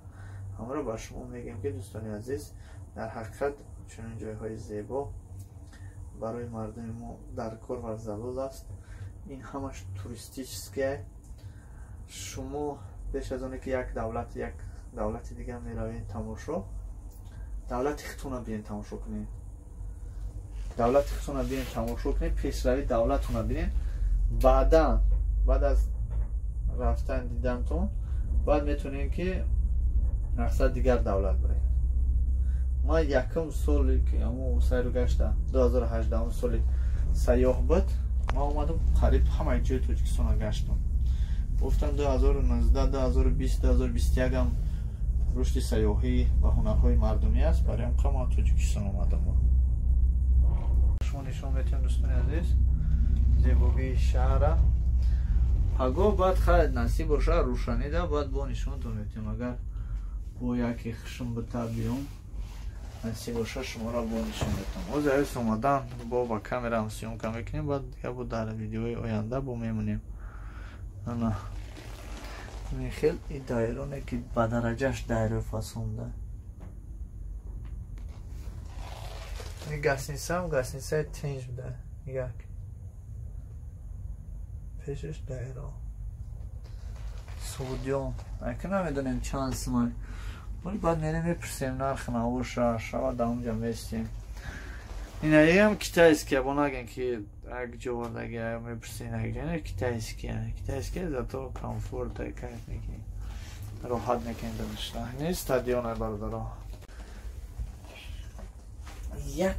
ҳамаро ба шумо мегӯем ки дӯстони азиз, дар ҳақиқат чунин ҷойҳои зебо барои мардуми мо дар кор ва зарур аст. Ин ҳамаш туристические. Шумо пеш аз оне ки як давлат, як давлати дигар меравед тамошо, давлати худтонро биёед тамошо кунед, давлати худтонро биёед тамошо кунед, пешравии давлатонро бинед. Баъдан, баъд аз рафтан дидантон, баъд метавонед ки мақсад дигар давлат баред. Ман якум соли ки ҳамун сайру гашта 2018 соли сайёҳ буд, ман омадам қариб ҳамаи ҷои Тоҷикистонро гаштам. Гуфтам 2019, 2020, 2021 ҳам рушди сайёҳӣ ва ҳунарҳои мардумӣ аст, барои ҳам ман Тоҷикистон омадам. Шумо нишон медиҳем, дӯстони азиз, зебогии шаҳра. Пагоҳ баъд хайр насиб бошад, рӯшанида баъд бо нишонтон медиҳем. Агар бо яке хушм бита биём, насиб бошад, шуморо бо нишон медиҳам. Ҳозир ҳис омадан бо ба камераам съёмка мекунем, баъд дига бо дар видеои оянда бо мемонем. Ана хел и дайроне ки ба дараҷаш дайрои фасонда. Ин гостиницаам гостиницаи тинҷ буда. Нигоҳ, пешаш дайро Суғдиён. Ака намедонем чанд сумай, вале баъд мерем мепурсем нархи навоша, шава дар онҷа местем. Инаам китайский, бо нагем ки як ҷо овардаги, мепурсем инак китайский, китайский, зато комфорт, кайф мекунем, роҳат мекунем дар не стадион. Бародаро, як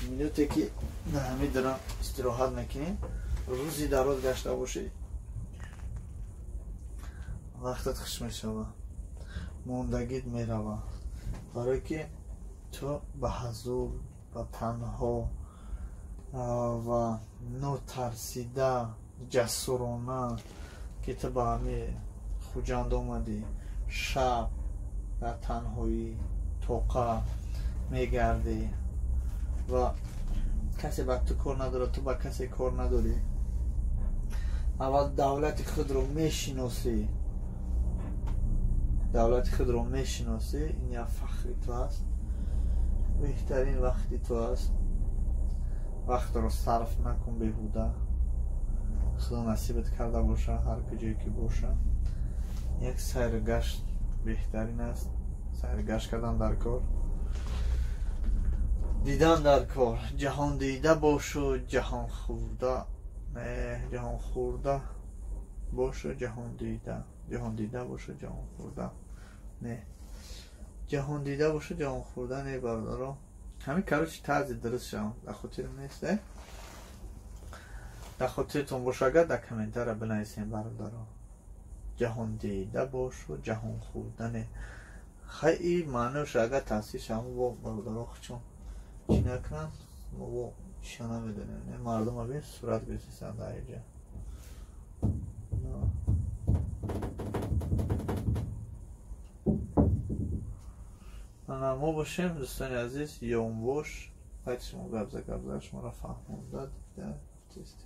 минуте ки дар ҳамин дара истироҳат мекунем, рӯзи дароз гашта бошӣ, вақтат хуш мешава, мондагит мерава, барое ки ту ба ҳазур, ба танҳо ва нотарсида, ҷасурона ки ту ба ҳамин Хуҷанд омадӣ, шаб дар танҳоӣ тоқа мегардӣ ва касе ба ту кор надорад, ту ба касе кор надорӣ. Аввал давлати худро мешиносӣ, давлати худро мешиносӣ, ин як фахри ту аст, беҳтарин вақти ту аст. Вақтро сарф накун беҳуда. Худо насибат карда боша, ҳар куҷое ки боша, як сайру гашт беҳтарин аст. Сайру гашт кардан дар кор, дидан дар кор, ҷаҳон дида бошу ҷаҳон хӯрда, не ҷаҳон хӯрда бошу ҷаҳон дида, ҷаҳон дида бошу ҷаҳон хӯрда, не ҷаҳон дида бошу ҷаҳон хӯрда, не бародаро. Ҳамин короче тарзи дуруст шавам дар хотирам нест, дар хотиртон боша, агар дар комментария бинависем, бародаро. Ҷаҳондида бошу ҷаҳонхӯрдане. Хай и маънош агар таъсир шава бо бародаро чун чӣ накунанд, мо бо чиша намедонем. Мардум абин сурат гирифтанд дар инҷа. Ана мо бошем, дӯстони азиз, ёнбош қайти шумо гап зада шуморо фаҳмонда дида гуфтест.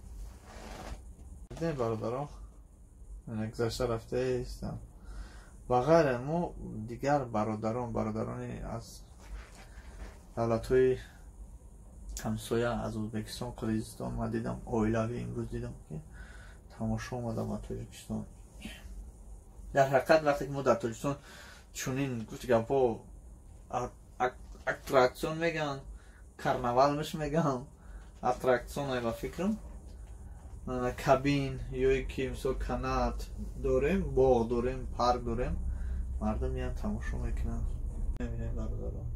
Дидем бародаро, гузашта рафтаистам. Ба ғайр мо дигар бародарони аз давлатҳои ҳамсоя, аз Ӯзбекистон, Қирғизистон ман дидам, оилавӣ имрӯз дидам ки тамошо омадам ба Тоҷикистон. Дар ҳақиқат вақте ки мо дар Тоҷикистон чунин гуфти гапҳо аттракцион мегӯянд, карнавал меш мегӯянд, аттракцион ай ба фикрам, кабин ё ки мисол канат дорем, боғ дорем, парк дорем, мардум меянд тамошо мекунанд. Мебинем бародарон.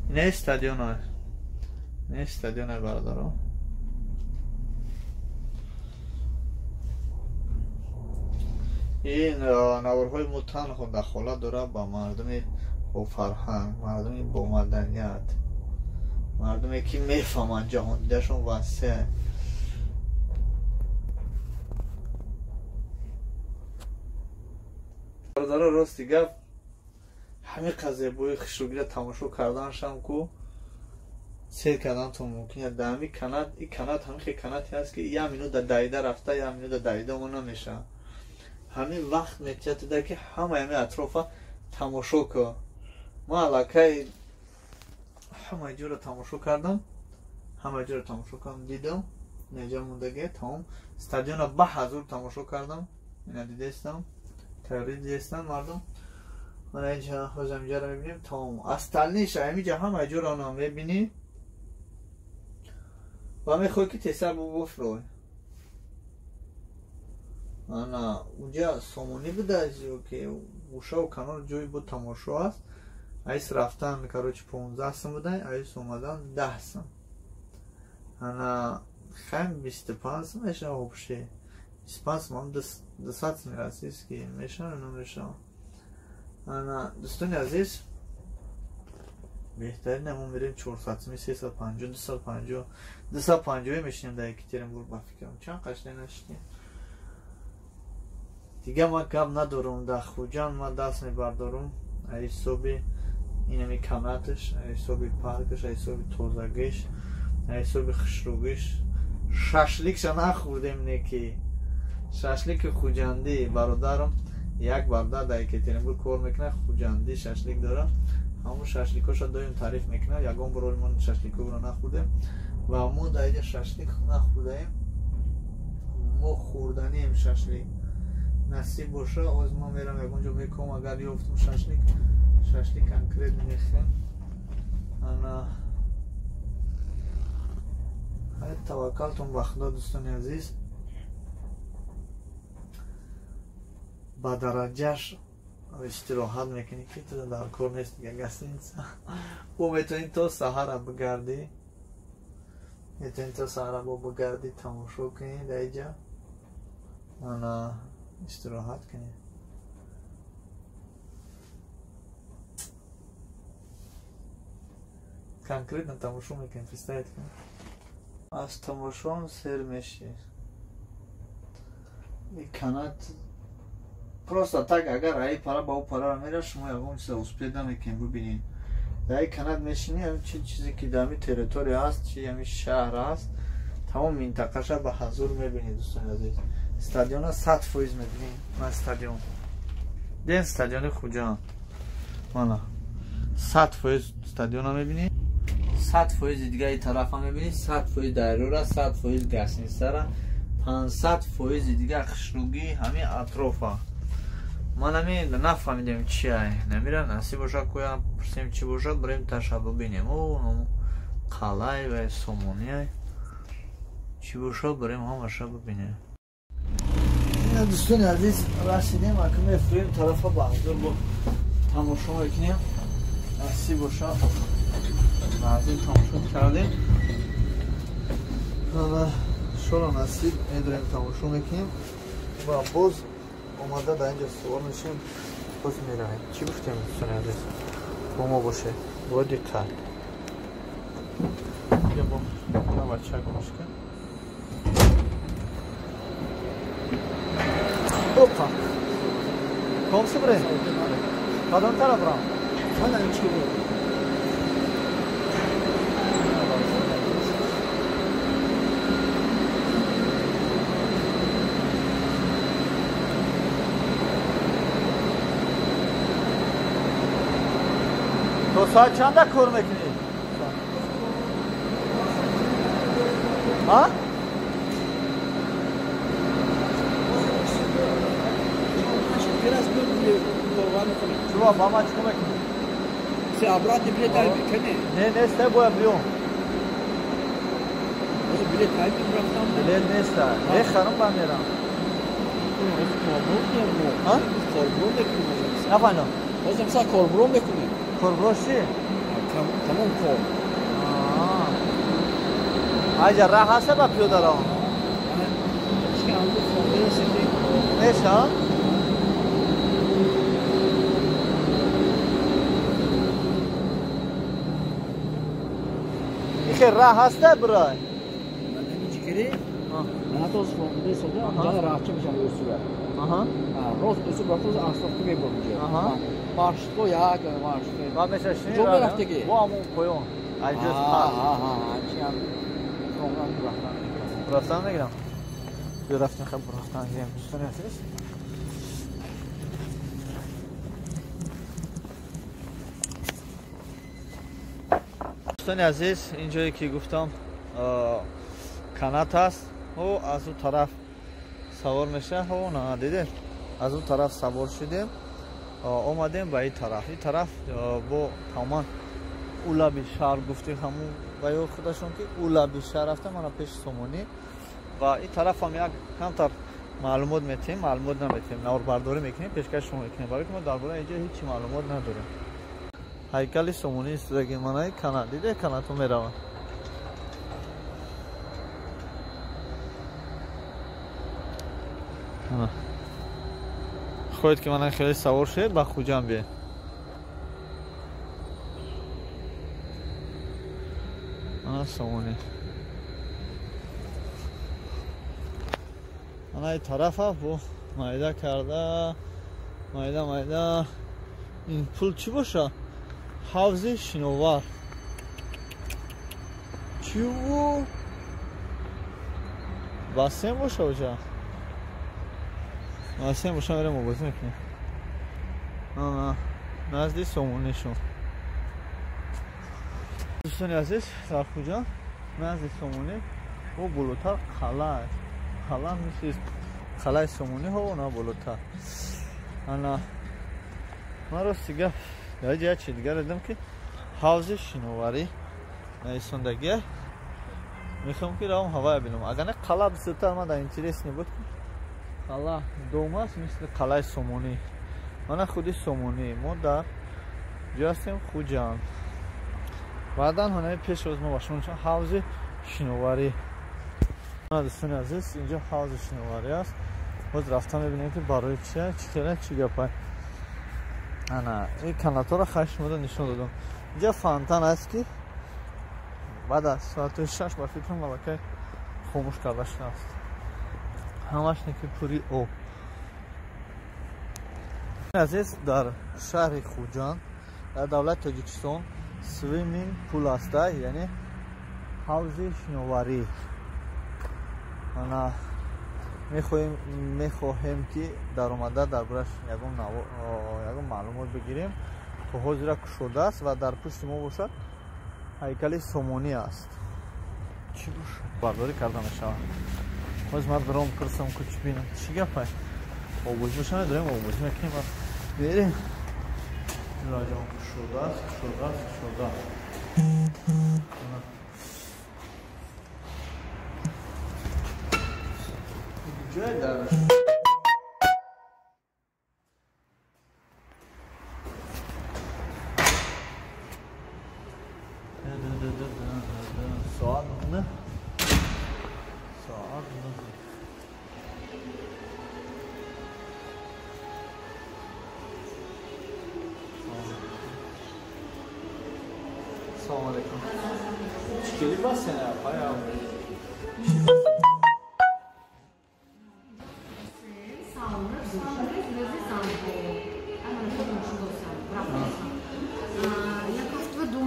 Не стадион, не стадион бародарон. Ин наворҳои мо танҳо дахолат дорад ба мардуми бофарҳанг, мардуми бомаданият, мардуме ки мефаҳманд, ҷаҳондидашон васеъ. Бародарон, рости гап ҳамин зебои хушрӯгиро тамошо карданашам ку сер карданатон мумкин аст. Дар ҳамин канат, ин канат ҳамин хел канате ҳаст ки як минута давида рафта, як минута давида мо намешавад. Ҳамин вақт метиҳад ки ҳамаи ҳамин атрофа тамошо кун. Ман аллакай ҳамаи ҷоро тамошо кардам, ҳамаи ҷоро тамошо кардам, дидам, инҷа мондагӣ тамом. Стадионро ба ҳазур тамошо кардам, ина дидаистам, тайёрӣ дидаистам мардум. Мана инҷа ҳозир инҷаро мебинем, тамом. Остальныйша ҳаминҷа ҳамаи ҷоро ана мебинӣ ва мехоҳӣ ки тезтар буфрой. Ана унҷа сомонӣ будааст ё ки гӯшаву канор ҷои бо тамошо аст. Айс рафтан, короче, 15 сум буда, айс омадан 10 сум. Ана хайм 25 сум мешава вообще. 25 сум ҳам 200 сум российский мешава, намешава. Ана дӯстони азиз, беҳтарин мо мерем 400 сум, 350, 250, 250 мешинем дар Екатеринбург ба фикрам. Чанд қашта нашинем. Дигар ман гап надорам, дар Хуҷанд ман даст мебардорам аз ҳисоби инами канаташ, аз ҳисоби паркаш, аз ҳисоби тозагиш, аз ҳисоби хушрӯгиш. Шашликша нахӯрдем неки. Шашлики хуҷандӣ бародарам, як бародар дар Екатеринбург кор мекунад, хуҷандӣ шашлик дорад. Ҳамон шашликҳоша доим таъриф мекунад. Ягон бор мо шашликҳоро нахӯрдем ва мо дар инҷа шашлик нахӯрдаем. Мо хӯрданием шашлик. Насиб боша, оз ман мерам ягон ҷо меком, агар ёфтам шашлик, шашлик конкрет мехӯрем. Ана ҳай таваккалтон ба Худо дӯстони азиз. Ба дараҷаш истироҳат мекунӣ ки ту дар кор нест дига гостиница. Бо метавонӣ то саҳара бигардӣ, метавонӣ то саҳара бо бигардӣ, тамошо кунӣ дар инҷа, ана истироҳат кунӣ. Конкретно тамошо мекунӣ, представить кунӣ. Аз тамошоам сер мешӣ. И канат просто так агар ай пара ба ӯ парара мера, шумо ягон чиза успед намекунед бибинед. Дар ай канат мешинӣ, ҳамин чи чизе ки дар ҳамин территория ҳаст, чи ҳамин шаҳр ҳаст, тамом минтақаша ба ҳазур мебинед дӯстони азиз. Стадиона 100% мебинед. Ман стадион. Ден стадиони Хуҷанд. Мана 100% стадиона мебинед. 100% дигари тарафа мебинед, 100% дайрора, 100% гостиницара, 500% дигар хушрӯгии ҳамин атрофа. Ман ҳамин нафаҳмидем чи ай. Намира насиб боша кӯя пурсем чи боша, бирем таша бибинем. О, қалай ва сомонӣ ай. Чи боша бирем ҳамаша бибинем. Дӯстони азиз, расидем, ака мефурем тарафа ба ҳузур бо тамошо мекунем. Насиб боша баъзе тамошо кардем. Иншоалло насиб медорем, тамошо мекунем ва боз омада дар инҷа сувор мешем, боз меравем. Чӣ гуфтем, дӯстони азиз? Бо мо бошед, бо диққат. Бача гумшка. Опа. Комси бре. Кадом тараф рам? Ман чӣ буд? То соат чанда кор мекунӣ? Ҳа? Чува, ба ман чӣ мекунӣ? Се обратно билет кане? Не, нест, бояд биём. Билет рафтам? Билет нест. Мехарам, ба мерам. Корбурон мекунем. Нафаҳмидам. Ҳозир мисал корбурон мекунем. Корбурон чӣ? Тамом кор. Айҷа раҳ ҳаста ба пиёдараҳо? Меша? Ихе раҳ ҳаста бирай? Маршрутко як маршрут. Ва мешашини? Ҷо мерафтагӣ? Бо ҳамон поён. Айҷоз рафтан мегирам. Биё рафтем, хеб рафтан гирем, дӯстони азиз. Дӯстони азиз, ин ҷое ки гуфтам канат аст, ҳо аз ӯ тараф савор меша, ҳо на дидед, аз ӯ тараф савор шудем, омадем ба ин тараф. Ин тараф бо тамоман улаби шаҳр гуфтем, ҳамун ба ё худашон ки улаби шаҳр рафта, мана пеши Сомонӣ. Ва ин тарафам як камтар маълумот метиҳем, маълумот наметиҳем, наворбардорӣ мекунем, пешкаш шумо мекунем, барои ки мо дар бораи инҷо ҳеҷ маълумот надорем. Ҳайкали Сомонӣ истодаги, манаи канат, диде канатҳо мераванд. Хоҳед ки мана хеле савор шавед, ба Хуҷанд биед. Мана Сомонӣ. Мана ин тарафа бо майда карда, майда майда. Ин пул чӣ боша? Ҳавзи шиновар. Чӣ бу? Бассейн боша оҷа? Бассейн боша, мерем обозӣ мекунем. Назди Сомонӣ шуд. Дӯстони азиз, дар Хуҷанд назди Сомонӣ бо болотар қалъа аст. Қалъа мисли қалъаи Сомонӣ ҳо на болотар. Ана ман рости гап дар ҷа чи дигар дидам ки ҳавзи шиноварӣ нависондагия. Мехоҳам ки равам ҳавая бинам. Агар не қалъа бисёртар ман дар интерес небуд ки қалъа дом аст мисли қалъаи Сомонӣ. Мана худи Сомонӣ. Мо дар ҷо ҳастем Хуҷанд. Баъдан ҳонаи пеш оз мо ба шумо нишон ҳавзи шиноварӣ. Дӯстони азиз, инҷо ҳавзи шиноварӣ аст. Боз рафта мебинем ки барои чи, чӣ хела, чӣ гапа. Ана ин канатҳоро хай шумода нишон додам. Инҷа фонтан аст ки баъд аз соати 6 ба фикрам малакай хомӯш карда шудааст. Ҳамаш неки пури об. Азиз, дар шаҳри Хуҷанд, дар давлати Тоҷикистон swimming pool аст, яъне ҳавзи шиноварӣ. Ана мехоҳем ки даромада дар бораш ягон маълумот бигирем. То ҳозира кушодааст ва дар пушти мо бошад ҳайкали Сомонӣ аст. Чӣ бошад? Бардорӣ карда мешавад. Ҳозир ман дорам пурсам ку чӣ бинам, чӣ гапай? Обозӣ боша медорем, обозӣ мекунем ва берем. Ҷон кушодааст, кушодааст, кушодааст. Ҷой дар соат 9, соат Салом алейкум. Чӣ бассейн апай?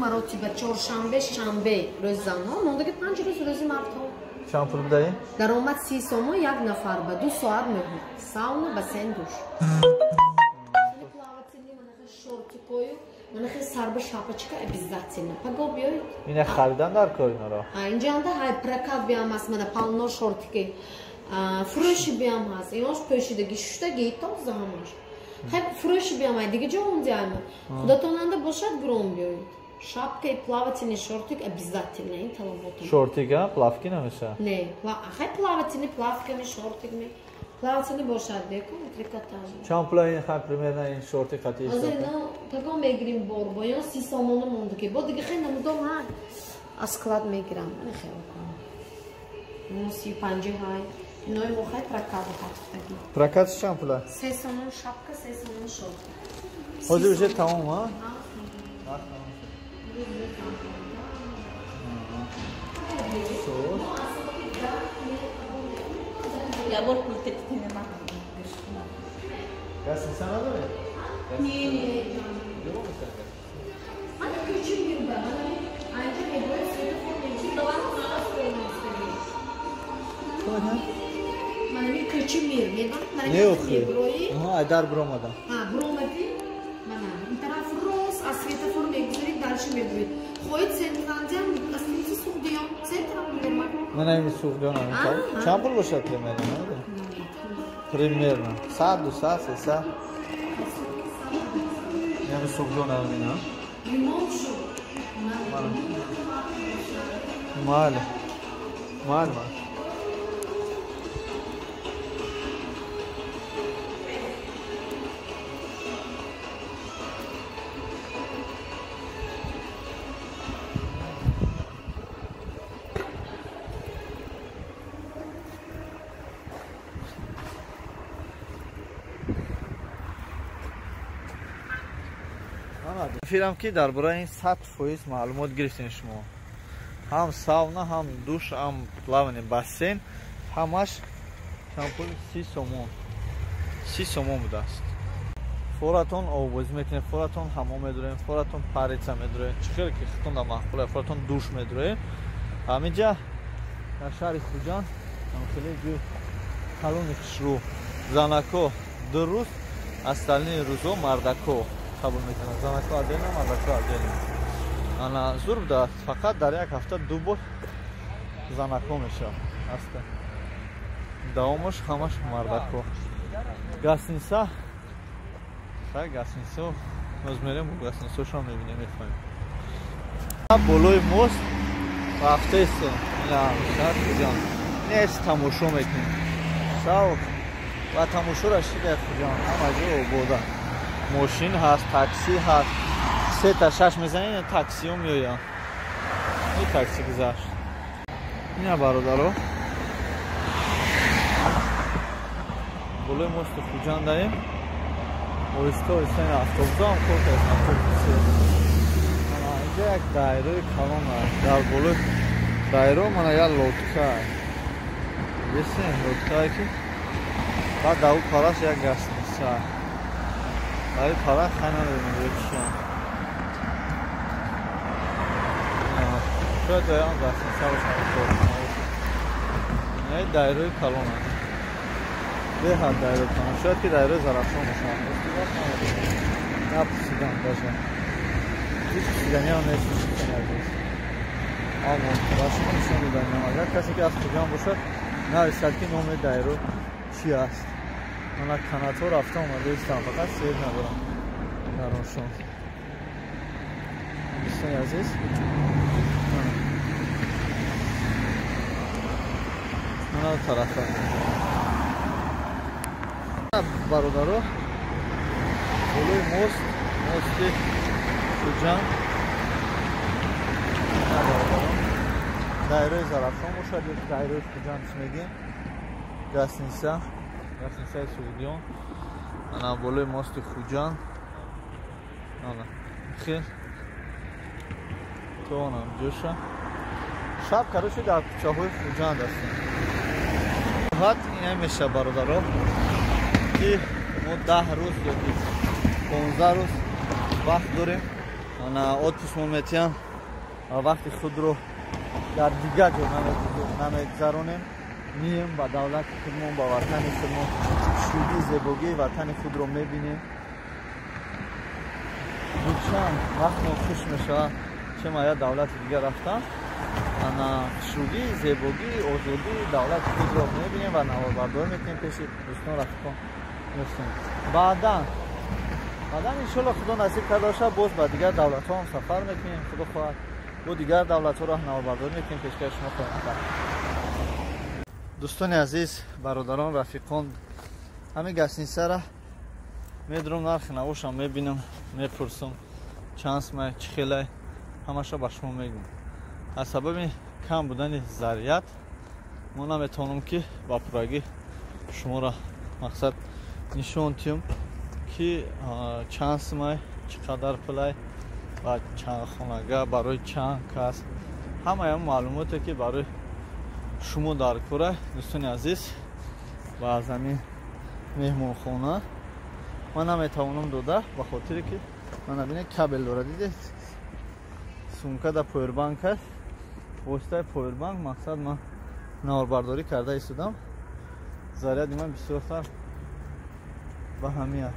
Маротиба чоршанбе, шанбе рӯзи занҳо, мондаги 5 рӯз рӯзи мардҳо. Чанд пул будаи? Даромад 30 сомон як нафар ба 2 соат меҳмон. Сауна, бассейн, душ. Плавательный, манаха шортикою, манаха сарба шапочка обязательно. Паго биёед. Ина харидан дар кор инаро? Инҷанда ҳай прокат биям аст, мана полно шортики. Фурӯши биям ҳаст. Инош пӯшидаги, шуштаги, тоза ҳамаш. Хай фурӯши биям ай, дига ҷо онди айма. Худатонанда бошад гром биёед. Шапка и плавательный шортик обязательно. Ин талаботам. Шортик, а? Плавки намеша? Не, хай плавательный, плавками, шортикми. Плавательный бошад, бекун, трикотаж. Чанд пула ин хай примерно ин шортик хати? Азер ино пагон мегирим бор, бо ё 30 сомона мондаки. Бо дига хай намудом ҳай. Аз склад мегирам. Ман хай окам. Ну 35 ҳай. Инои мо хай прокат хатфтаги. Прокат чанд пула? 3 сомон шапка, 3 сомон шортик. Ҳозир уже тамом, а? Я бор пул тетинема. Гостиница надори? Не, не. Мана ключи мирба. Анҷа мебояд светофор мечи баланд Мана ми ключи мир. Медонед? Мана Не охи. Аҳа, айдар биромадам. Ҳа, биромадӣ? Мана ин тараф рост аз светофор мегузарӣ, дальше мебуред. Хоҳед центрандиам, гостиница Суғдиён, центрам мебурад. Мана ин Суғдиён ам. Чанд пул бошад примерно? Примерно 100, 200, 300. Яъне Суғдиён ам ина. Ремонт шуд. Майли. Майли. Филам ки дар бораи ин 100% маълумот гирифтем шумо. Ҳам сауна, ҳам душ, ҳам плавание бассейн, ҳамаш чанд пул? 30 сомон. 30 сомон будааст. Форатон оббозӣ мекунед, форатон ҳамом медурем, форатон парица медурем, чӣ хеле ки худтон дар маъқул, форатон душ медурем. Ҳаминҷа дар шаҳри Хуҷанд хеле ҷои калони хушрӯ. Занако 2 рӯз, остальные рӯзо мардако қабул мекунад. Занако отдельно, мардако отдельно. Ана зур будааст, фақат дар як ҳафта 2 бор занако мешавад. Аста давомаш ҳамаш мардако. Гостиница, хай гостиница, боз мерем гостиницашон мебинем, мефаҳмем. Болои мост рафтаистем. Ина шаҳр Хуҷанд. Нест тамошо мекунем. Сав ва тамошоро шида Хуҷанд ҳама ҷо обода. Мошин ҳаст, такси ҳаст. 3 та 6 мезанед, таксиҳо меоянд. Ин такси гузашт. Ина бародаро. Болои мости Хуҷандаем. Оҳиста оҳиста ин автобусҳо ҳам кор кард, автобуси. Мана инҷа як дайрои калон аст. Дар болои дайро мана як лодка. Бисен лодкае ки баъд дар ӯ параш як гостиница. Дар ин пара хай намедонам ё чиям. Шояд ҷоям гостиница бошад, корхона бошад. Ин дайрои калон аст. Беҳад дайрои калон. Шояд ки дайрои Зарафшон бошад. Напурсидам даже. Ҳеҷ пурсиданиам нест, дӯстони азиз. Аммо ба шумо нишон доданиам. Агар касе ки аз Хуҷанд бошад, нависад ки номи дайро чи аст. Мана канатҳо рафта омада истам, фақат сер надорам дар оншон. Дӯстони азиз, мана тарафа. Бародаро, болои мост, мости Хуҷанд, дайрои Зарафшон бошад ё дайрои Хуҷанд чӣ мегӯем. Гостиница, гостиницаи Суғдиён, ана болои мости Хуҷанд. Ана хел то онам ҷоша. Шаб, короче, дар кӯчаҳои Хуҷанд ҳастем. Ҳат ина меша, бародаро, ки мо 10 рӯз ё 15 рӯз вақт дорем. Ана отпуск мо метиҳам ва вақти худро дар дигар ҷо намегузаронем. Мием ба давлати худмон, ба ватани худмон, шудии зебогии ватани худро мебинем. Чанд вақтмон хуш мешавад, че ма як давлати дигар рафтам. Ана хушрӯгии, зебогии, озодии давлати худро мебинем ва наворбардорӣ мекунем пеши дӯстон, рафиқон мефтем. Баъдан иншолло Худо насиб карда бошад, боз ба дигар давлатҳо ҳам сафар мекунем, Худо хоҳад, бо дигар давлатҳоро наворбардорӣ мекунем, пешкаши шумо хоҳем кард. Дӯстони азиз, бародарон, рафиқон, ҳамин гостиницара медурам, нархи навошам мебинам, мепурсам, чанд сумай, чӣ хелай, ҳамаша ба шумо мегӯм. Аз сабаби кам будани заррият мо наметавонам, ки ба пуррагӣ шуморо мақсад нишон диҳам, ки чанд сумай, чӣ қадар пулай ва чанд хонага барои чанд кас, ҳамаи ҳам маълумоте, ки барои шумо дар кора, дӯстони азиз. Ва аз ҳамин меҳмонхона ман наметавонам дода, ба хотире ки ман набинед, кабел дора, дидед, сумка да повербанк аст. Воситаи повербанк мақсад ман наворбардорӣ карда истодам. Заряди ман бисёртар ба ҳамия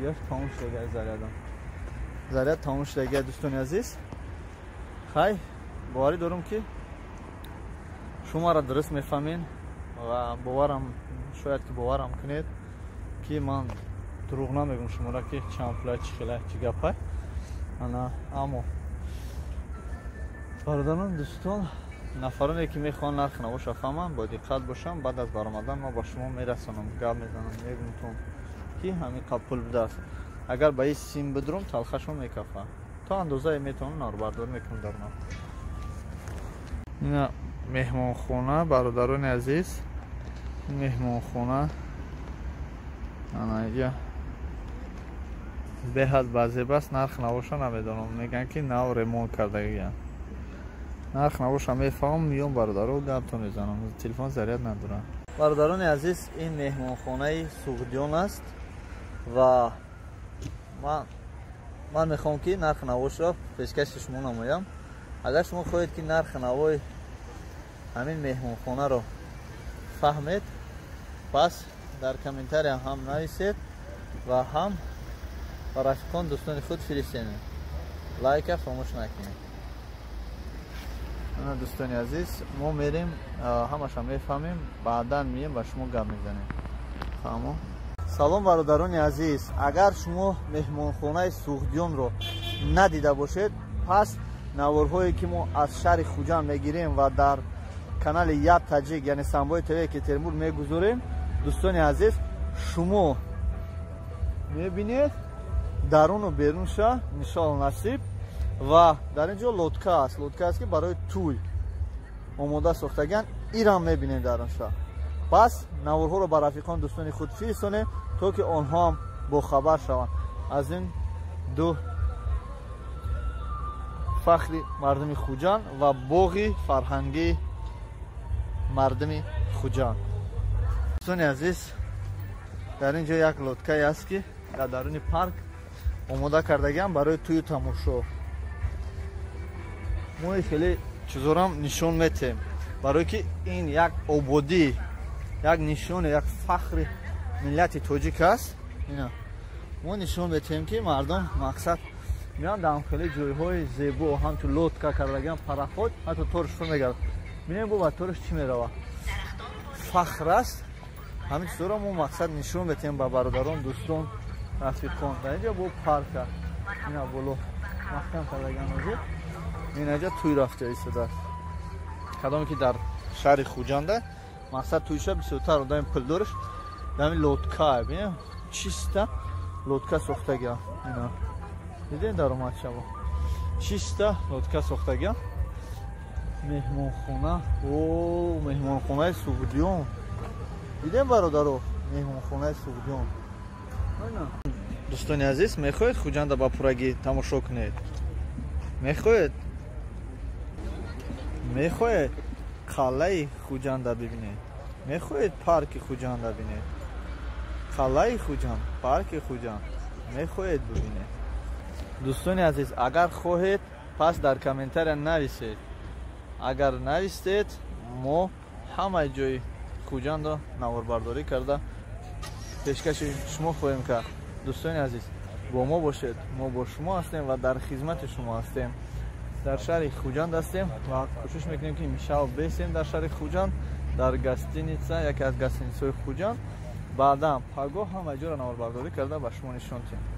яш тамом шудагай, зарядам заряд тамом шудагай, дӯстони азиз. Хай, боварӣ дорам, ки шуморо дуруст мефаҳмед ва боварам, шояд ки боварам кунед, ки ман дурӯғ намегӯм шуморо, ки чанд пулай, чӣ хелай, чӣ гапай. Ана аммо бародарон, дӯстон, нафароне ки мехоҳанд нархи навоша фаҳманд, бо диққат бошам. Баъд аз баромадан ман ба шумо мерасонам, гап мезанам, мегӯмтон, ки ҳамин қаб пул будааст. Агар ба ин сим бидурам, талхашон мекафад. То андозае метавонам наворбардорӣ мекунам дар онам. Ина меҳмонхона, бародарони азиз, меҳмонхона ана инҷа беҳад базеб аст. Нарх навоша намедонам, мегӯянд, ки нав ремонт кардагиянд. Нарх навоша мефаҳмам, миём, бародаро, гапто мезанам, телефон заряд надорам. Бародарони азиз, ин меҳмонхонаи Суғдиён аст ва ман мехоҳам, ки нархи навошро пешкаши шумо намоям. Агар шумо хоҳед, ки нархи навои ҳамин меҳмонхонаро фаҳмед, пас дар комментария ҳам нависед ва ҳам ба рафиқон, дӯстони худ фиристенед. Лайка фаромӯш накунед. Ана дӯстони азиз, мо мерем, ҳамаша мефаҳмем, баъдан мием ба шумо гап мезанем. Фаҳмо? Салом, бародарони азиз, агар шумо меҳмонхонаи Суғдиёнро надида бошед, пас наворҳое, ки мо аз шаҳри Хуҷанд мегирем ва дар канали Я Таҷик, яъне Самбои ТВ Екатеринбург мегузорем, дӯстони азиз, шумо мебинед даруну берунша, иншоалло насиб. Ва дар ин ҷо лодка аст, лодка аст, ки барои тӯй омода сохтагианд, ирам мебинед дарунша. Пас наворҳоро ба рафиқон, дӯстони худ фиристонед, то ки онҳо ҳам бохабар шаванд аз ин ду фахри мардуми Хуҷанд ва боғи фарҳангии мардуми Хуҷанд. Дӯстони азиз, дар ин ҷо як лодкае аст, ки дар даруни парк омода кардагиам барои тӯю тамошо. Мо хеле чизорам нишон метем, барое ки ин як ободӣ, як нишоне, як фахри миллати тоҷик аст. Ина мо нишон метем, ки мардум мақсад меоянд дар хеле ҷойҳои зебо, ҳамчун лодка кардагиам, пароход, ҳатто торш фур мегардад. Бинем, бо ба торш чӣ меравад. Фахр аст. Ҳамин чизоро мо мақсад нишон метем ба бародарон, дӯстон, рафиқон. Дар инҷо бо парка, ина боло маҳкам кардагиам ҳозир. Инаҷа тӯй рафта истодааст. Кадоме ки дар шаҳри Хуҷанда мақсад тӯйша бисёртар одами пулдораш дар ҳамин лодка, бинем, чиста лодка сохтагиам. Ина дидем, даромад шаво, чиста лодка сохтагиам. Меҳмонхона, о, меҳмонхонаи Суғдиён. Дидем бародаро меҳмонхонаи Суғдиён. Дӯстони азиз, мехоҳед Хуҷанда ба пуррагӣ тамошо кунед? Мехоҳед? Мехоҳед қалъаи Хуҷанда бибинед? Мехоҳед парки Хуҷанда бинед? Қалъаи Хуҷанд, парки Хуҷанд мехоҳед бибинед? Дӯстони азиз, агар хоҳед, пас дар комментария нависед. Агар навистед, мо ҳамаи ҷои Хуҷандро наворбардорӣ карда пешкаши шумо хоҳем кард. Дӯстони азиз, бо мо бошед, мо бо шумо ҳастем ва дар хизмати шумо ҳастем. Дар шаҳри Хуҷанд ҳастем ва кӯшиш мекунем, ки имшаб бесем дар шаҳри Хуҷанд, дар гостиница, яке аз гостиницаҳои Хуҷанд. Баъдан пагоҳ ҳамаи ҷоро наворбардорӣ карда ба шумо нишон диҳем.